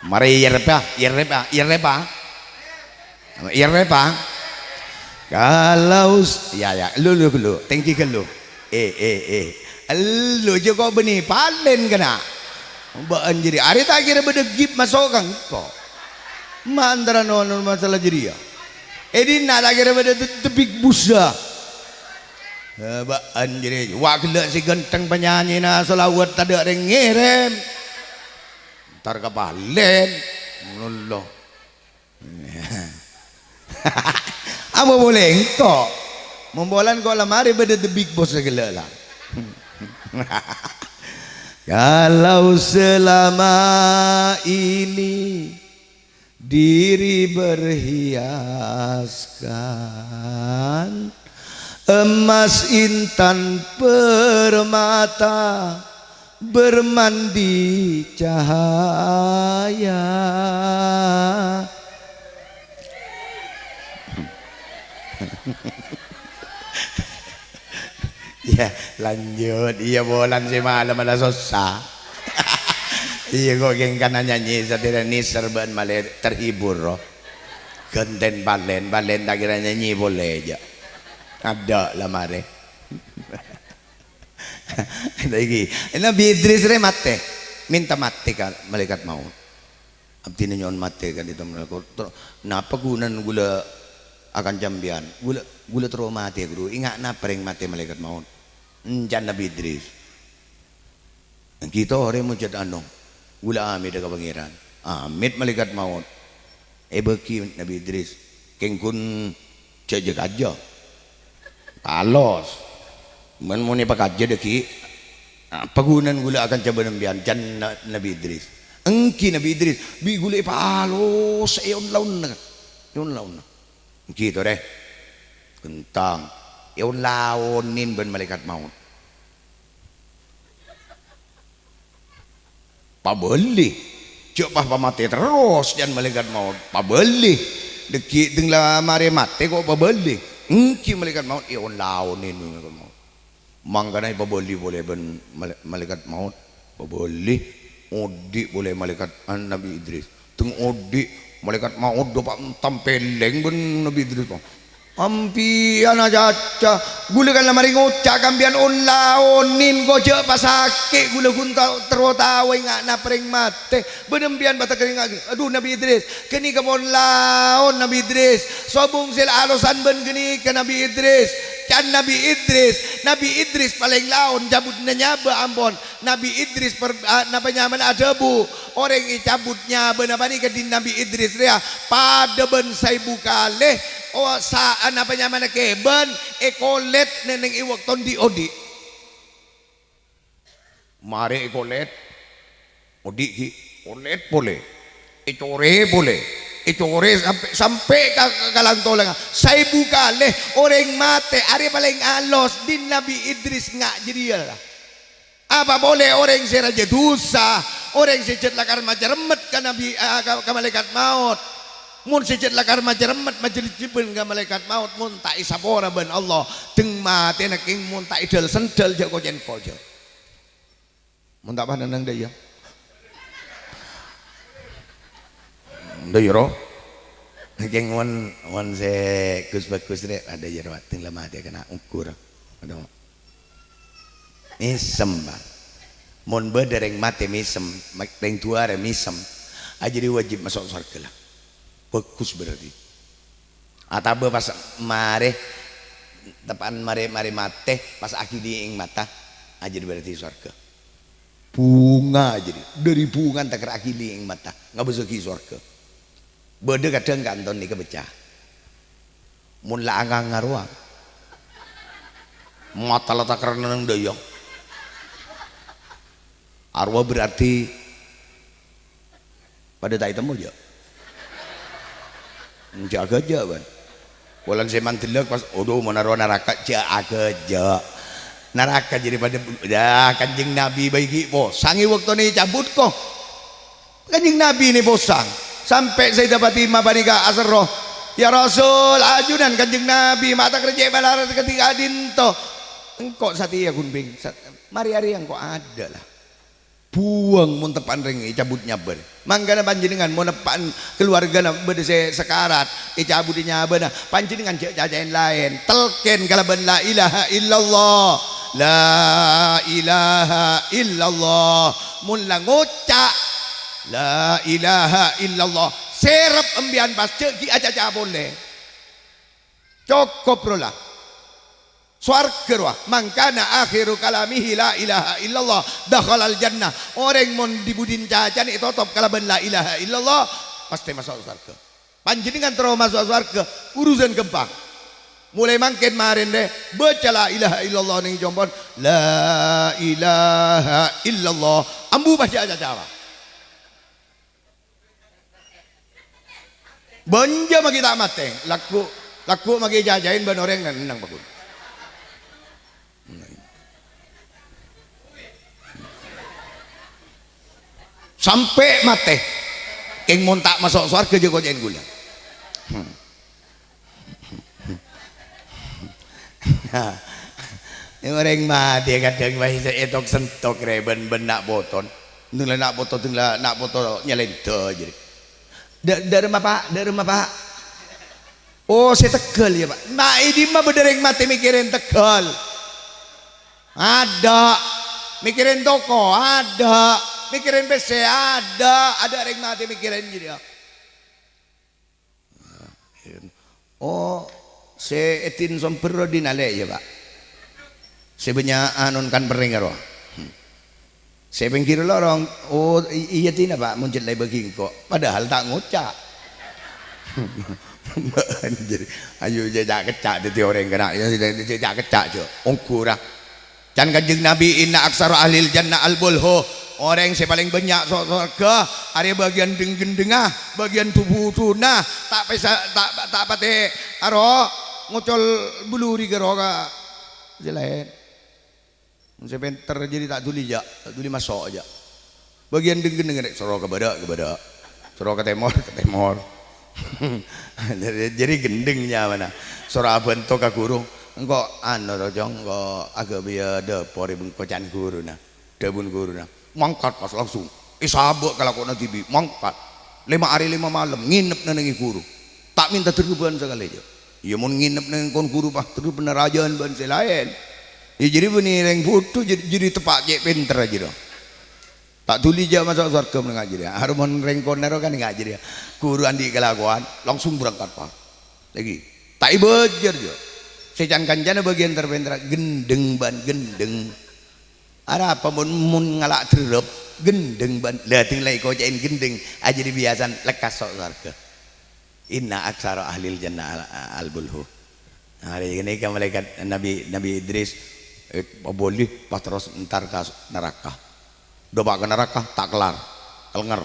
Mari, iyâ, rep, ah. Iyâ, rep, ah. Iyâ, rep, ah. Iyâ, rep, ah. Kalau s-, ya, ya, lu, lu, lu, tenggi ke lu. Eh, eh, eh. Lu jâ' ko' bânnè palèn kèna. Bâ'ân jârèya. Arè ta' kèra bâdâ gip maso' ka engko'. Ma' antara nono masalah jârèya. È dinna' ta' kèra bâdâ the, the big boss, ya? Eh, bâ'ân jârèya. Wa' ghellâ' sè ghântheng panyanyèna shalawat tadâ' rèng ngèrèm. Entar kapalèn. Ngono lo. Apa polè engko'? Mon polana engko' la marè bâdâ the big boss ghellâ' la. Kalau selama ini diri berhiaskan emas intan permata bermandi cahaya. Iyâ, lanjut. Iyâ, polana sè malem la sossa. Iyâ, kok kèng kana nyanyi satèya nèser bân malè terhibur, roh. Ghântèn palèn, palèn ta' kèra nyanyi polè, jâ'. Adâ' la marè. Saiki, Nabi Idris rè matè. Mènta matè ka malaèkat maut. Abdhina nyo'on matè ka'dinto malaèkat. Terro, "Napa ghunana ghulâ akanca sampèyan? Ghulâ, ghulâ terro matè, Ghuru. Enga' napa rèng matè malaèkat maut?" Èncana Nabi Idris. Èngghi torè mojâd ano, ghulâ amèdhâ ka Pangèran. Amèt malaèkat maot. Èbâghi Nabi Idris. Kèng ghun jâ'-jâ' kajâ. Palos. Mon, mon èpakajâ dhâggi', apa ghunana ghulâ akanca bân sampèyan, can Na-, Nabi Idris. Èngghi Nabi Idris, bi' ghulâ èpalos, èon-laonna. Èon-laonna. Èngghi torè. Ghântang. Èon-laonè bân malaèkat maot. Pabâli. Jâ' pas pamatè terros can malaèkat maot. Pabâli. Dhâggi' dhâng la marè matè ko' pabâli. Èngghi malaèkat maot, èon-laonè malaèkat maot. Mangkana èpabâli polè bân malè-, malaèkat maot. Pabâli. Odi' polè malaèkat, an, Nabi Idris. Dhâng odi', malaèkat maot dâpa' tampèlèng bân Nabi Idris. Ampèyan, acaca, ghulâ kan la marè ngoca' ka sampèyan on-laonè, ko' jâ' pasakè', ghulâ ghun ta-, terro tao enga' napa rèng matè. Bân sampèyan patekka enga', adhu, Nabi Idris, ghânèka mon laon, Nabi Idris. Sobung sè la alosan bân ghânèka, Nabi Idris. Can Nabi Idris, Nabi Idris palèng laon, cabut na nyabâ ampon. Nabi Idris per-, a-, napa nyamana adhâbu, orèng ècabut nyabâna panèka dhin Nabi Idris rèya padâ bân saèbu kalè, o-, sa-, napa nyamana kèbân èkolèt nèng è bâkto dhi'-odi'. Marè èkolèt, odi' ghi', kolèt polè, ècorè polè, ècorè sampè', sampè' ka, ka, ka lantolangnga. Saèbu kalè orèng matè, arè palèng alos, dhin Nabi Idris nga' jârèya la. Apa polè orèng sè rajâ dhusa, orèng sè jhât lakar macerremmet ka Nabi, a, ka, ka malaèkat maot. Mon sè jhât lakar macerremmet, majâlès jhâbân ka malaèkat maot, mon ta' èsapora bân Allah, dhâng matèna kèng mon ta' èdhâl-sendhâl jâ' kocèn kojâ. Mon ta' panenneng dâ' iyâ. Dâ' iyâ, ro. Kèng mon, mon sè ghus-bhâghus rè, adâ iyâ, ro, dhâng la matè kèna ongghur. Adâ. Mèsem, Pak. Mon bâdâ rèng matè mèsem, ma-, rèng duwâ rè mèsem, a, jârèya wajib maso' sowarghâ, la. Bhâghus berarti. Atabâ pas marè, teppa'an marè, marè matè, pas aghilingèng mata, a, jârèya berarti sowarghâ. Bhunga jârèya, dâri bhunga takèr aghilingèng mata, ngabâsaghi sowarghâ. Bâdâ kadhâng ka'anto nèka bâca. Mon la anganga rowa. Mata la takèr neng dâ' iyâ. Arowa berarti padâ ta' ètemmo, jâ'. Jâ' aghâjâ', bân. Polana sè mandellâk pas, "Adhu, mon arowa naraka, jâ' aghâjâ'." Naraka jârèya padâ, yâ, Kanjeng Nabi bhâi ghi' posang è bâktona ècabut, ko'. Kanjeng Nabi nè posang. Sampè' Sayyidah Fatimah panèka aserro, "Ya Rasul, ajunan Kanjeng Nabi, ma' takèr cè' malarat kadhi ka'dinto." "Engko' satèya ghun bhing, sa-, marè arèya engko' adâ', la. Bhuwâng mon teppa'an rèng ècabut nyabâ. Mangkana panjhennengngan mon teppa'an kaluwargana bâdâ sè sakarat, ècabudhi nyabâna, panjhennengngan jâ' caca'èn laèn, telkèn kalabân la ilaha illallah. La ilaha illallah." Mon la ngoca', "La ilaha illallah," sèrep empèyan pas jâ' ghi' acaca polè. Cokop rowa la. Sowarga rowa. "Man kana akhiru kalamihi la ilaha illallah, dakhalal jannah." Orèng mon dhi-budhina cacana ètotop kalabân la ilaha illallah, pastè maso' sowarga. Panjhennengngan terro maso' sowarga, urusan ghâmpang. Molaè mangkèn marèna rè, baca la ilaha illallah neng compo'na, "La ilaha illallah." Ambu pas jhâ' acacawa. Bânjâ maghi ta' matè, lagghu', lagghu' maghi ècacaè bân orèng nenneng paggun. Sampè' matè. Kèng mon ta' maso' sowarga jhâ' koca'èn ghulâ. Hmm. Orèng matè kadhâng bhâi sè ètok-sentok rè bân, bân na' potona. Dâng la na' poto, dâng la na' poto nyalènda jârèya. "Dâ-, dâ'remma, Pa'? Dâ'remma, Pa'?" "Oh, sè tegghâl, yâ, Pa'." "Ma' è dimma bâdâ rèng matè mèkkèrè tegghâl? Adâ'. Mèkkèrè toko? Adâ'. Mèkkèrè pèssè? Adâ'. Adâ' rèng matè mèkkèrè jârèya." "Oh, sè èdin sombher rowa dinalè, yâ, Pa'? Sè bânnya' anon kan perrèngnga rowa." Hmm. Sè pèngghir lorong, "Oh, i-, iyâ, dinah, Pa', mon jhât la èbâghi engko'." Padahal ta' ngoca'. Anjir, ayo, jhâ' ca'-kecca' dhâddhi orèng kèna', jhâ' ca'-kecca', jhâ'. Ongghu ra. Can Kanjeng Nabi, "Inna aktsara ahlil jannah al-bulhu." Orèng sè palèng bânnya' so-, sowarga, arèya bâgiyân dheng-ghendhengnga, bâgiyân dhu-budhuna, ta' pèsa-, ta', ta' patè aro ngocol buluri ghâro ka sè laèn. Sè pènter jârèya ta' dhuli jhâ', ta' dhuli maso' jhâ'. Bâgiyân dheng-ghendheng rè, soro ka bârâ', ka bârâ'. Soro ka tèmor, ka tèmor. Jârèya ghendheng nyamana. Soro abhânto ka ghuru. "Engko' anu, to, Cong, engko' aghâbâyâ dâpor è bengko can ghuruna." Dhâbuna ghuruna. Mangkat pas langsung. Èsabâ' kalakowanna dhibi', mangkat. Lèma' arè lèma' malem ngènep nennengngè ghuru. Ta' mènta dhârâbhân sakalè, jhâ'. Iyâ, mon ngènep neng kon ghuru, pas dhârâbhâna rajâân bân sè laèn. Iyâ, jârèya bânnè rèng budhu, jârèya, jârèya teppa' cè' pènterra jârèya. Ta' dhuli jhâ' maso' sowarga mon enga' jârèya. Arè mon rèng konèro kan enga' jârèya. Ghuru andi' kalakowan, langsung berangkat, Pak. Lagi. Ta' èbâjâr, jhâ'. Sè can-kancana bâgiyân ter-pènterra, ghendheng bân ghendheng. Arapa mon, mon ngala' dhârâb, ghendheng bân. La, dhing la èkoca'èn ghendheng, ajârèya biyasana lekkas so-, sowarga. "Inna aktsara ahlil jannah al-, al-bulhu." Nah, arè ghânèka malaèkat Nabi, Nabi Idris, eh, abâli pas terros entar ka neraka. Dâpa' ka neraka, ta' kellar. Kellenger.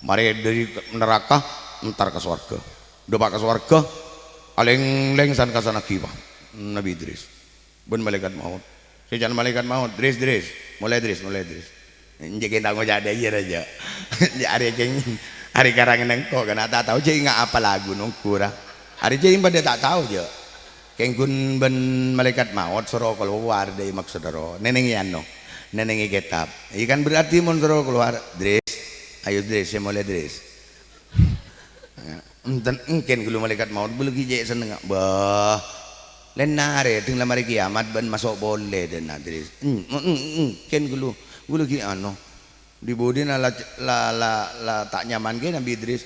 Marè dâri neraka, entar ka sowarga. Dâpa' ka sowarga, alèng-lèng san-kasan aghi, Pak. Nabi Idris. Bân malaèkat maot. Sè can malaèkat maot, "Dris, Dris. Molè, Dris, molè, Dris." Enjâ' kèng ta' ngoca' dâ' iyâ, Raja. Enjâ' arè kèng, arè karangan engko' kan, ta' tao jhâ' enga' apa lagu nonggu ra. Arè jhâ' padâ ta' tao, jhâ'. Kèng ghun bân malaèkat maot soro kalowar dâri maksod ro. Nènèngè ano, nènèngè kètab. Iyâ kan berarti mon soro kalowar, "Dris. Ayo, Dris, sè molè, Dris." Enten, engkèn ghâllu malaèkat maot, bulâ ghi' cè' sennengnga. Bâh, lèn arè, dhing la marè kèyamat bân maso' polè, dhâna Idris. En-, en-, en-, engkèn ghâllu, bulâ ghi' ano. Dhi-budhina la, la, la, la ta' nyaman ghi' Nabi Idris.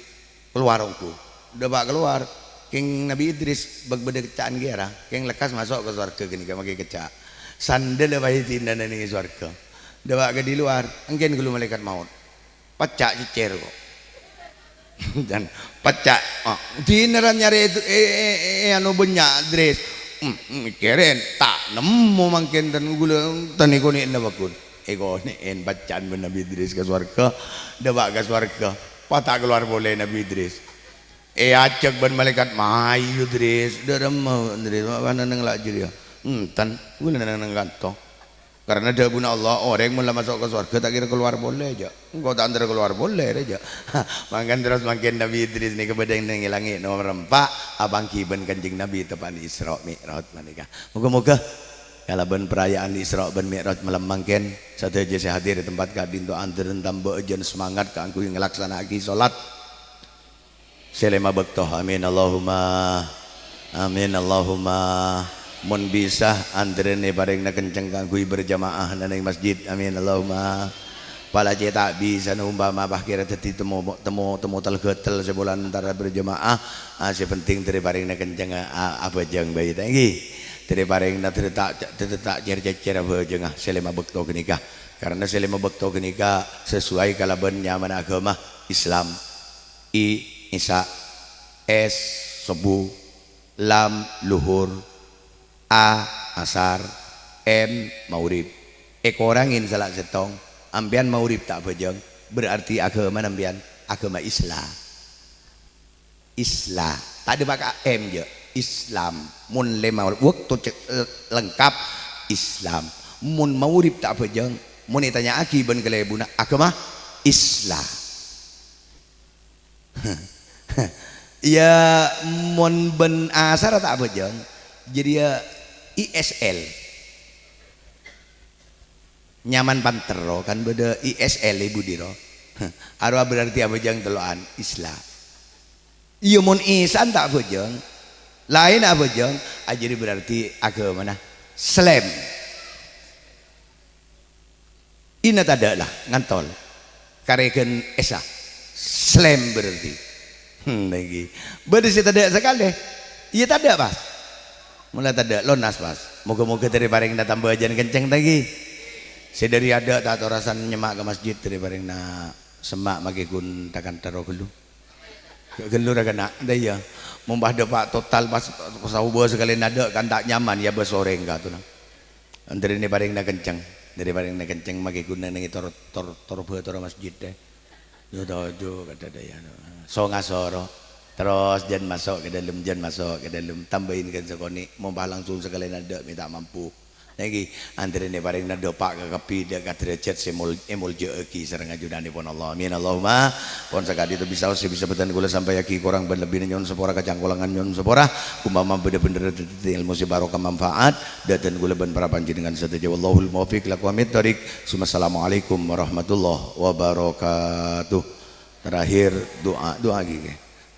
Kalowar ongghu. Dâpa' kalowar. Kèng Nabi Idris, bâk bâdâ kecca'an ghi' ara. Kèng lekkas maso' ka sowarga ghânèka makè kecca'. Sandhâlla bhâi dinah nènèngè sowarga. Dâpa' ka dhi lowar, engkèn ghâllu malaèkat maot. Pacca' cècèr, ko'. Jan pacca'. Ah, dinah ra nyarè, eh, eh, eh, anu bânnya', Idris. Hmm, hmm, kèrèn, ta' nemmo mangkèn ten ghulâ, ten èkonè'na paggun. Èkonè'è pacca'an bân Nabi Idris ka sowarga, dâpa' ka sowarga. Pas ta' kalowar polè Nabi Idris. Èajhâk bân malaèkat, "Mayu, Idris, dâ' remma, Idris, ma' nenneng la jârèya?" "Enten, ghulâ nenneng kanto." Karena dhâbuna Allah, orèng mon la maso' ka sowarga ta' kèra kalowar polè, jhâ'. Engko' ta' entar kalowar polè, rè, jhâ'. Mangkana terros mangkèn Nabi Idris nèka bâdâ neng è langngè' nomer empa', apangghi bân Kanjeng Nabi teppa'na Isra Mi'raj panèka. Moga-moga kalabân paraya'an Isra bân Mi'raj malem mangkèn, sadhâjâ sè hadir è tempat ka'dinto andhârân tambâ jân semangat kaangghuy nglaksana'aghi solat. Sè lèma bâkto. Amin Allahumma. Amin Allahumma. Mon bisa, andhârân èparèngana kenceng kaangghuy berjamaah neng masjid. Amin Allahumma. Pala cè' ta' bisa, umpama pas kèra dhâddhi temmo, temmo, temmo tel-ghâtel sè pola entara berjamaah, ah, sè penting dhâri parèngna kenceng, ah, abhâjâng bhâi, ta' ènggi. Dhâri parèngna dhâddhi ta', dhâddhi ta' cèr-cècèr abhâjângnga sè lèma bâkto ghânèka. Karana sè lèma bâkto ghânèka sesuai kalabân nyamana aghâma Islam. I, Isya, S, Subuh, Lam, Luhur, A, Asar, M, Maghrib. Èkorangè sala sèttong, ampèyan Maghrib ta' abhâjâng, berarti aghâmana ampèyan aghâma Isla. Isla. Ta' dâpa' ka M, jâ'. Islam. Mon lèma bâkto cè', lengkap, Islam. Mon Maghrib ta' abhâjâng, mon ètanya'aghi bân kalèbunna, aghâma Isla. Iyâ, mon bân Asar ta' abhâjâng, jârèya I S L. Nyaman panterro kan bâdâ I S L è budi ro. Arowa berarti abhâjâng tello'an, Isla. Iyâ, mon Isya ta' abhâjâng, laènna abhâjâng, ajârèya berarti aghâmana Slam. Inna tadâ' la, ngantol. Karè ghân Isya. Slam berarti. Hmm, ta' ènggi. Bâdâ sè tadâ' sakalè. Iyâ tadâ', pas. Mon la tadâ', lonas, pas. Moghâ-moghâ dhâri parèngna tambâ jân kenceng, ta' ènggi. Sè dhâri adâ' ta' torosan nyemma' ka masjid, dhâri parèngna semma' makè ghun ta' kantha ro ghâllu. Ghâllu ra kènè', ta' iyâ. Mon pas dâpa' total pas, pas saobâ sakalèna adâ' kan ta' nyaman, iyâ bâs orèng katona. Dhâri parèngna kenceng, dhâri parèngna kenceng makè ghun neng tor, tor, tor bâtoro masjid, dâ. Yo toju' kadâ' dâ' iyâ. Songa soro. Terros jân maso' ka dâlem, jân maso' ka dâlem. Tambâi ghân sakonè', mon pas langsung sakalèna adâ' mè' ta' mampu. Nèkè, antarèna parèngna dâpa' ka kabbhi dâ' ka derajat sè mol-, èmoljâ'aghi sareng ajunanèpon Allah. Amin. Allahumma. Pon sakadhi to bisa sè bisa bhâdhân kaulâ sampayyaghi, korang bân lebbina nyo'on sapora, kacangkolangan nyo'on sapora. Umpama bhender-bhender dhâddhi ilmu sè barokah manfaat, dhâddhi kaulâ bân para panjhennengngan sadhâjâ. Wallahul muwaffiq ila aqwamit thariq. Summa assalamualaikum warahmatullahi wabarakatuh. Terakhir, doa, doa ghi, ghi.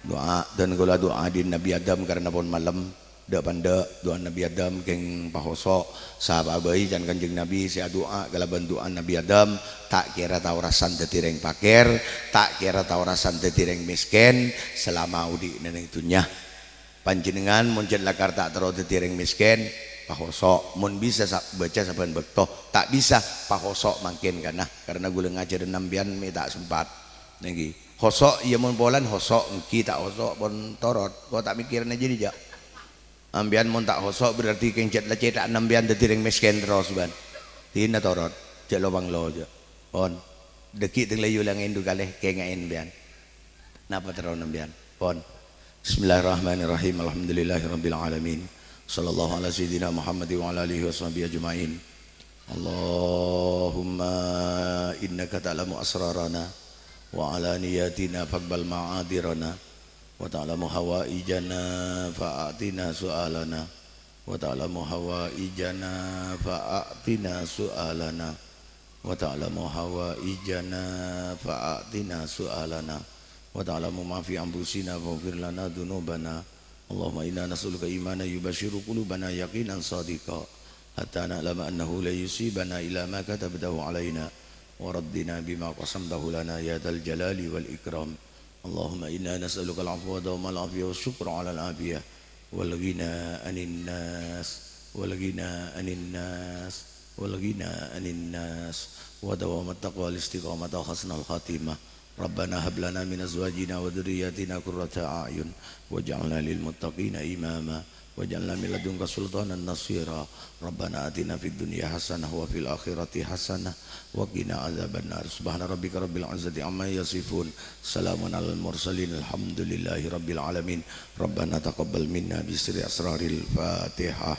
Doa, dhân kaulâ doa dhin Nabi Adam karana pon malem. Dâ'-pandâ', du'ana Nabi Adam kèng pahoso'. Sapa'a bhâi can Kanjeng Nabi sè adu'a kalabân du'ana Nabi Adam, ta' kèra tao rasan dhâddhi rèng pakèr, ta' kèra tao rasan dhâddhi rèng mèskèn salama odi'na neng dhunnya. Panjhennengngan mon jhât lakar ta' terro dhâddhi rèng mèskèn, pahoso'. Mon bisa sa-, bâca sabbhân bâkto, ta' bisa, pahoso' mangkèn kana, karana ghulâ ngajhârâ sampèyan mè' ta' sempat. Nèkè, hoso' iyâ mon polana hoso' ènggi, ta' hoso' pon torot. Ko' ta' mèkkèrana jârèya, jâ'. Sampèyan mon ta' hoso' berarti kèng jhât la cètha'na sampèyan dhâddhi rèng mèskèn terros, bân. Dina torot, jhâ' lo-panglo, jhâ'. Pon. Dhâggi' tèng layu la ngèndu kalè, kènga'è sampèyan. Napa terrona sampèyan? Pon. Bismillahirrahmanirrahim. Alhamdulillahirabbil alamin. Sallallahu ala sayyidina Muhammad wa ala alihi wa sahbihi ajma'in. Allahumma innaka ta'lamu asrarana wa alaniyatina faqbal ma'adirana. Wa ta'lamu hawaijana fa'atina su'alana. Wa ta'lamu hawaijana fa'atina su'alana. Wa ta'lamu hawaijana fa'atina su'alana. Wa ta'lamu ma fi anfusina faghfir lana dzunubana. Allahumma inna nas'aluka imanan yubasyiru qulubana yaqinan shadiqa. Hatta na'lama annahu la yusibana illa ma katabtahu alaina. Wa radina bima qasamtahu lana ya dzal jalali wal ikram. Allahumma inna nas'aluka al-afwa wa dawmal afiyah wa syukra alal afiyah. Wal ghina anin nas. Wal ghina anin nas. Wal ghina anin nas. Wa dawamat taqwa wal istiqamata wa husnal khatimah. Rabbana hab lana min azwajina wa dzurriyyatina qurrata a'yun waj'alna lil muttaqina imama. Waj'alna min ladunka sultanan nasira. Rabbana atina fid dunya hasanah wa fil akhirati hasanah wa qina adzabannar. Subhana rabbika rabbil izzati amma yasifun. Salamun alal mursalin. Alhamdulillahi rabbil alamin. Rabbana taqabbal minna bi sirri asraril Fatihah.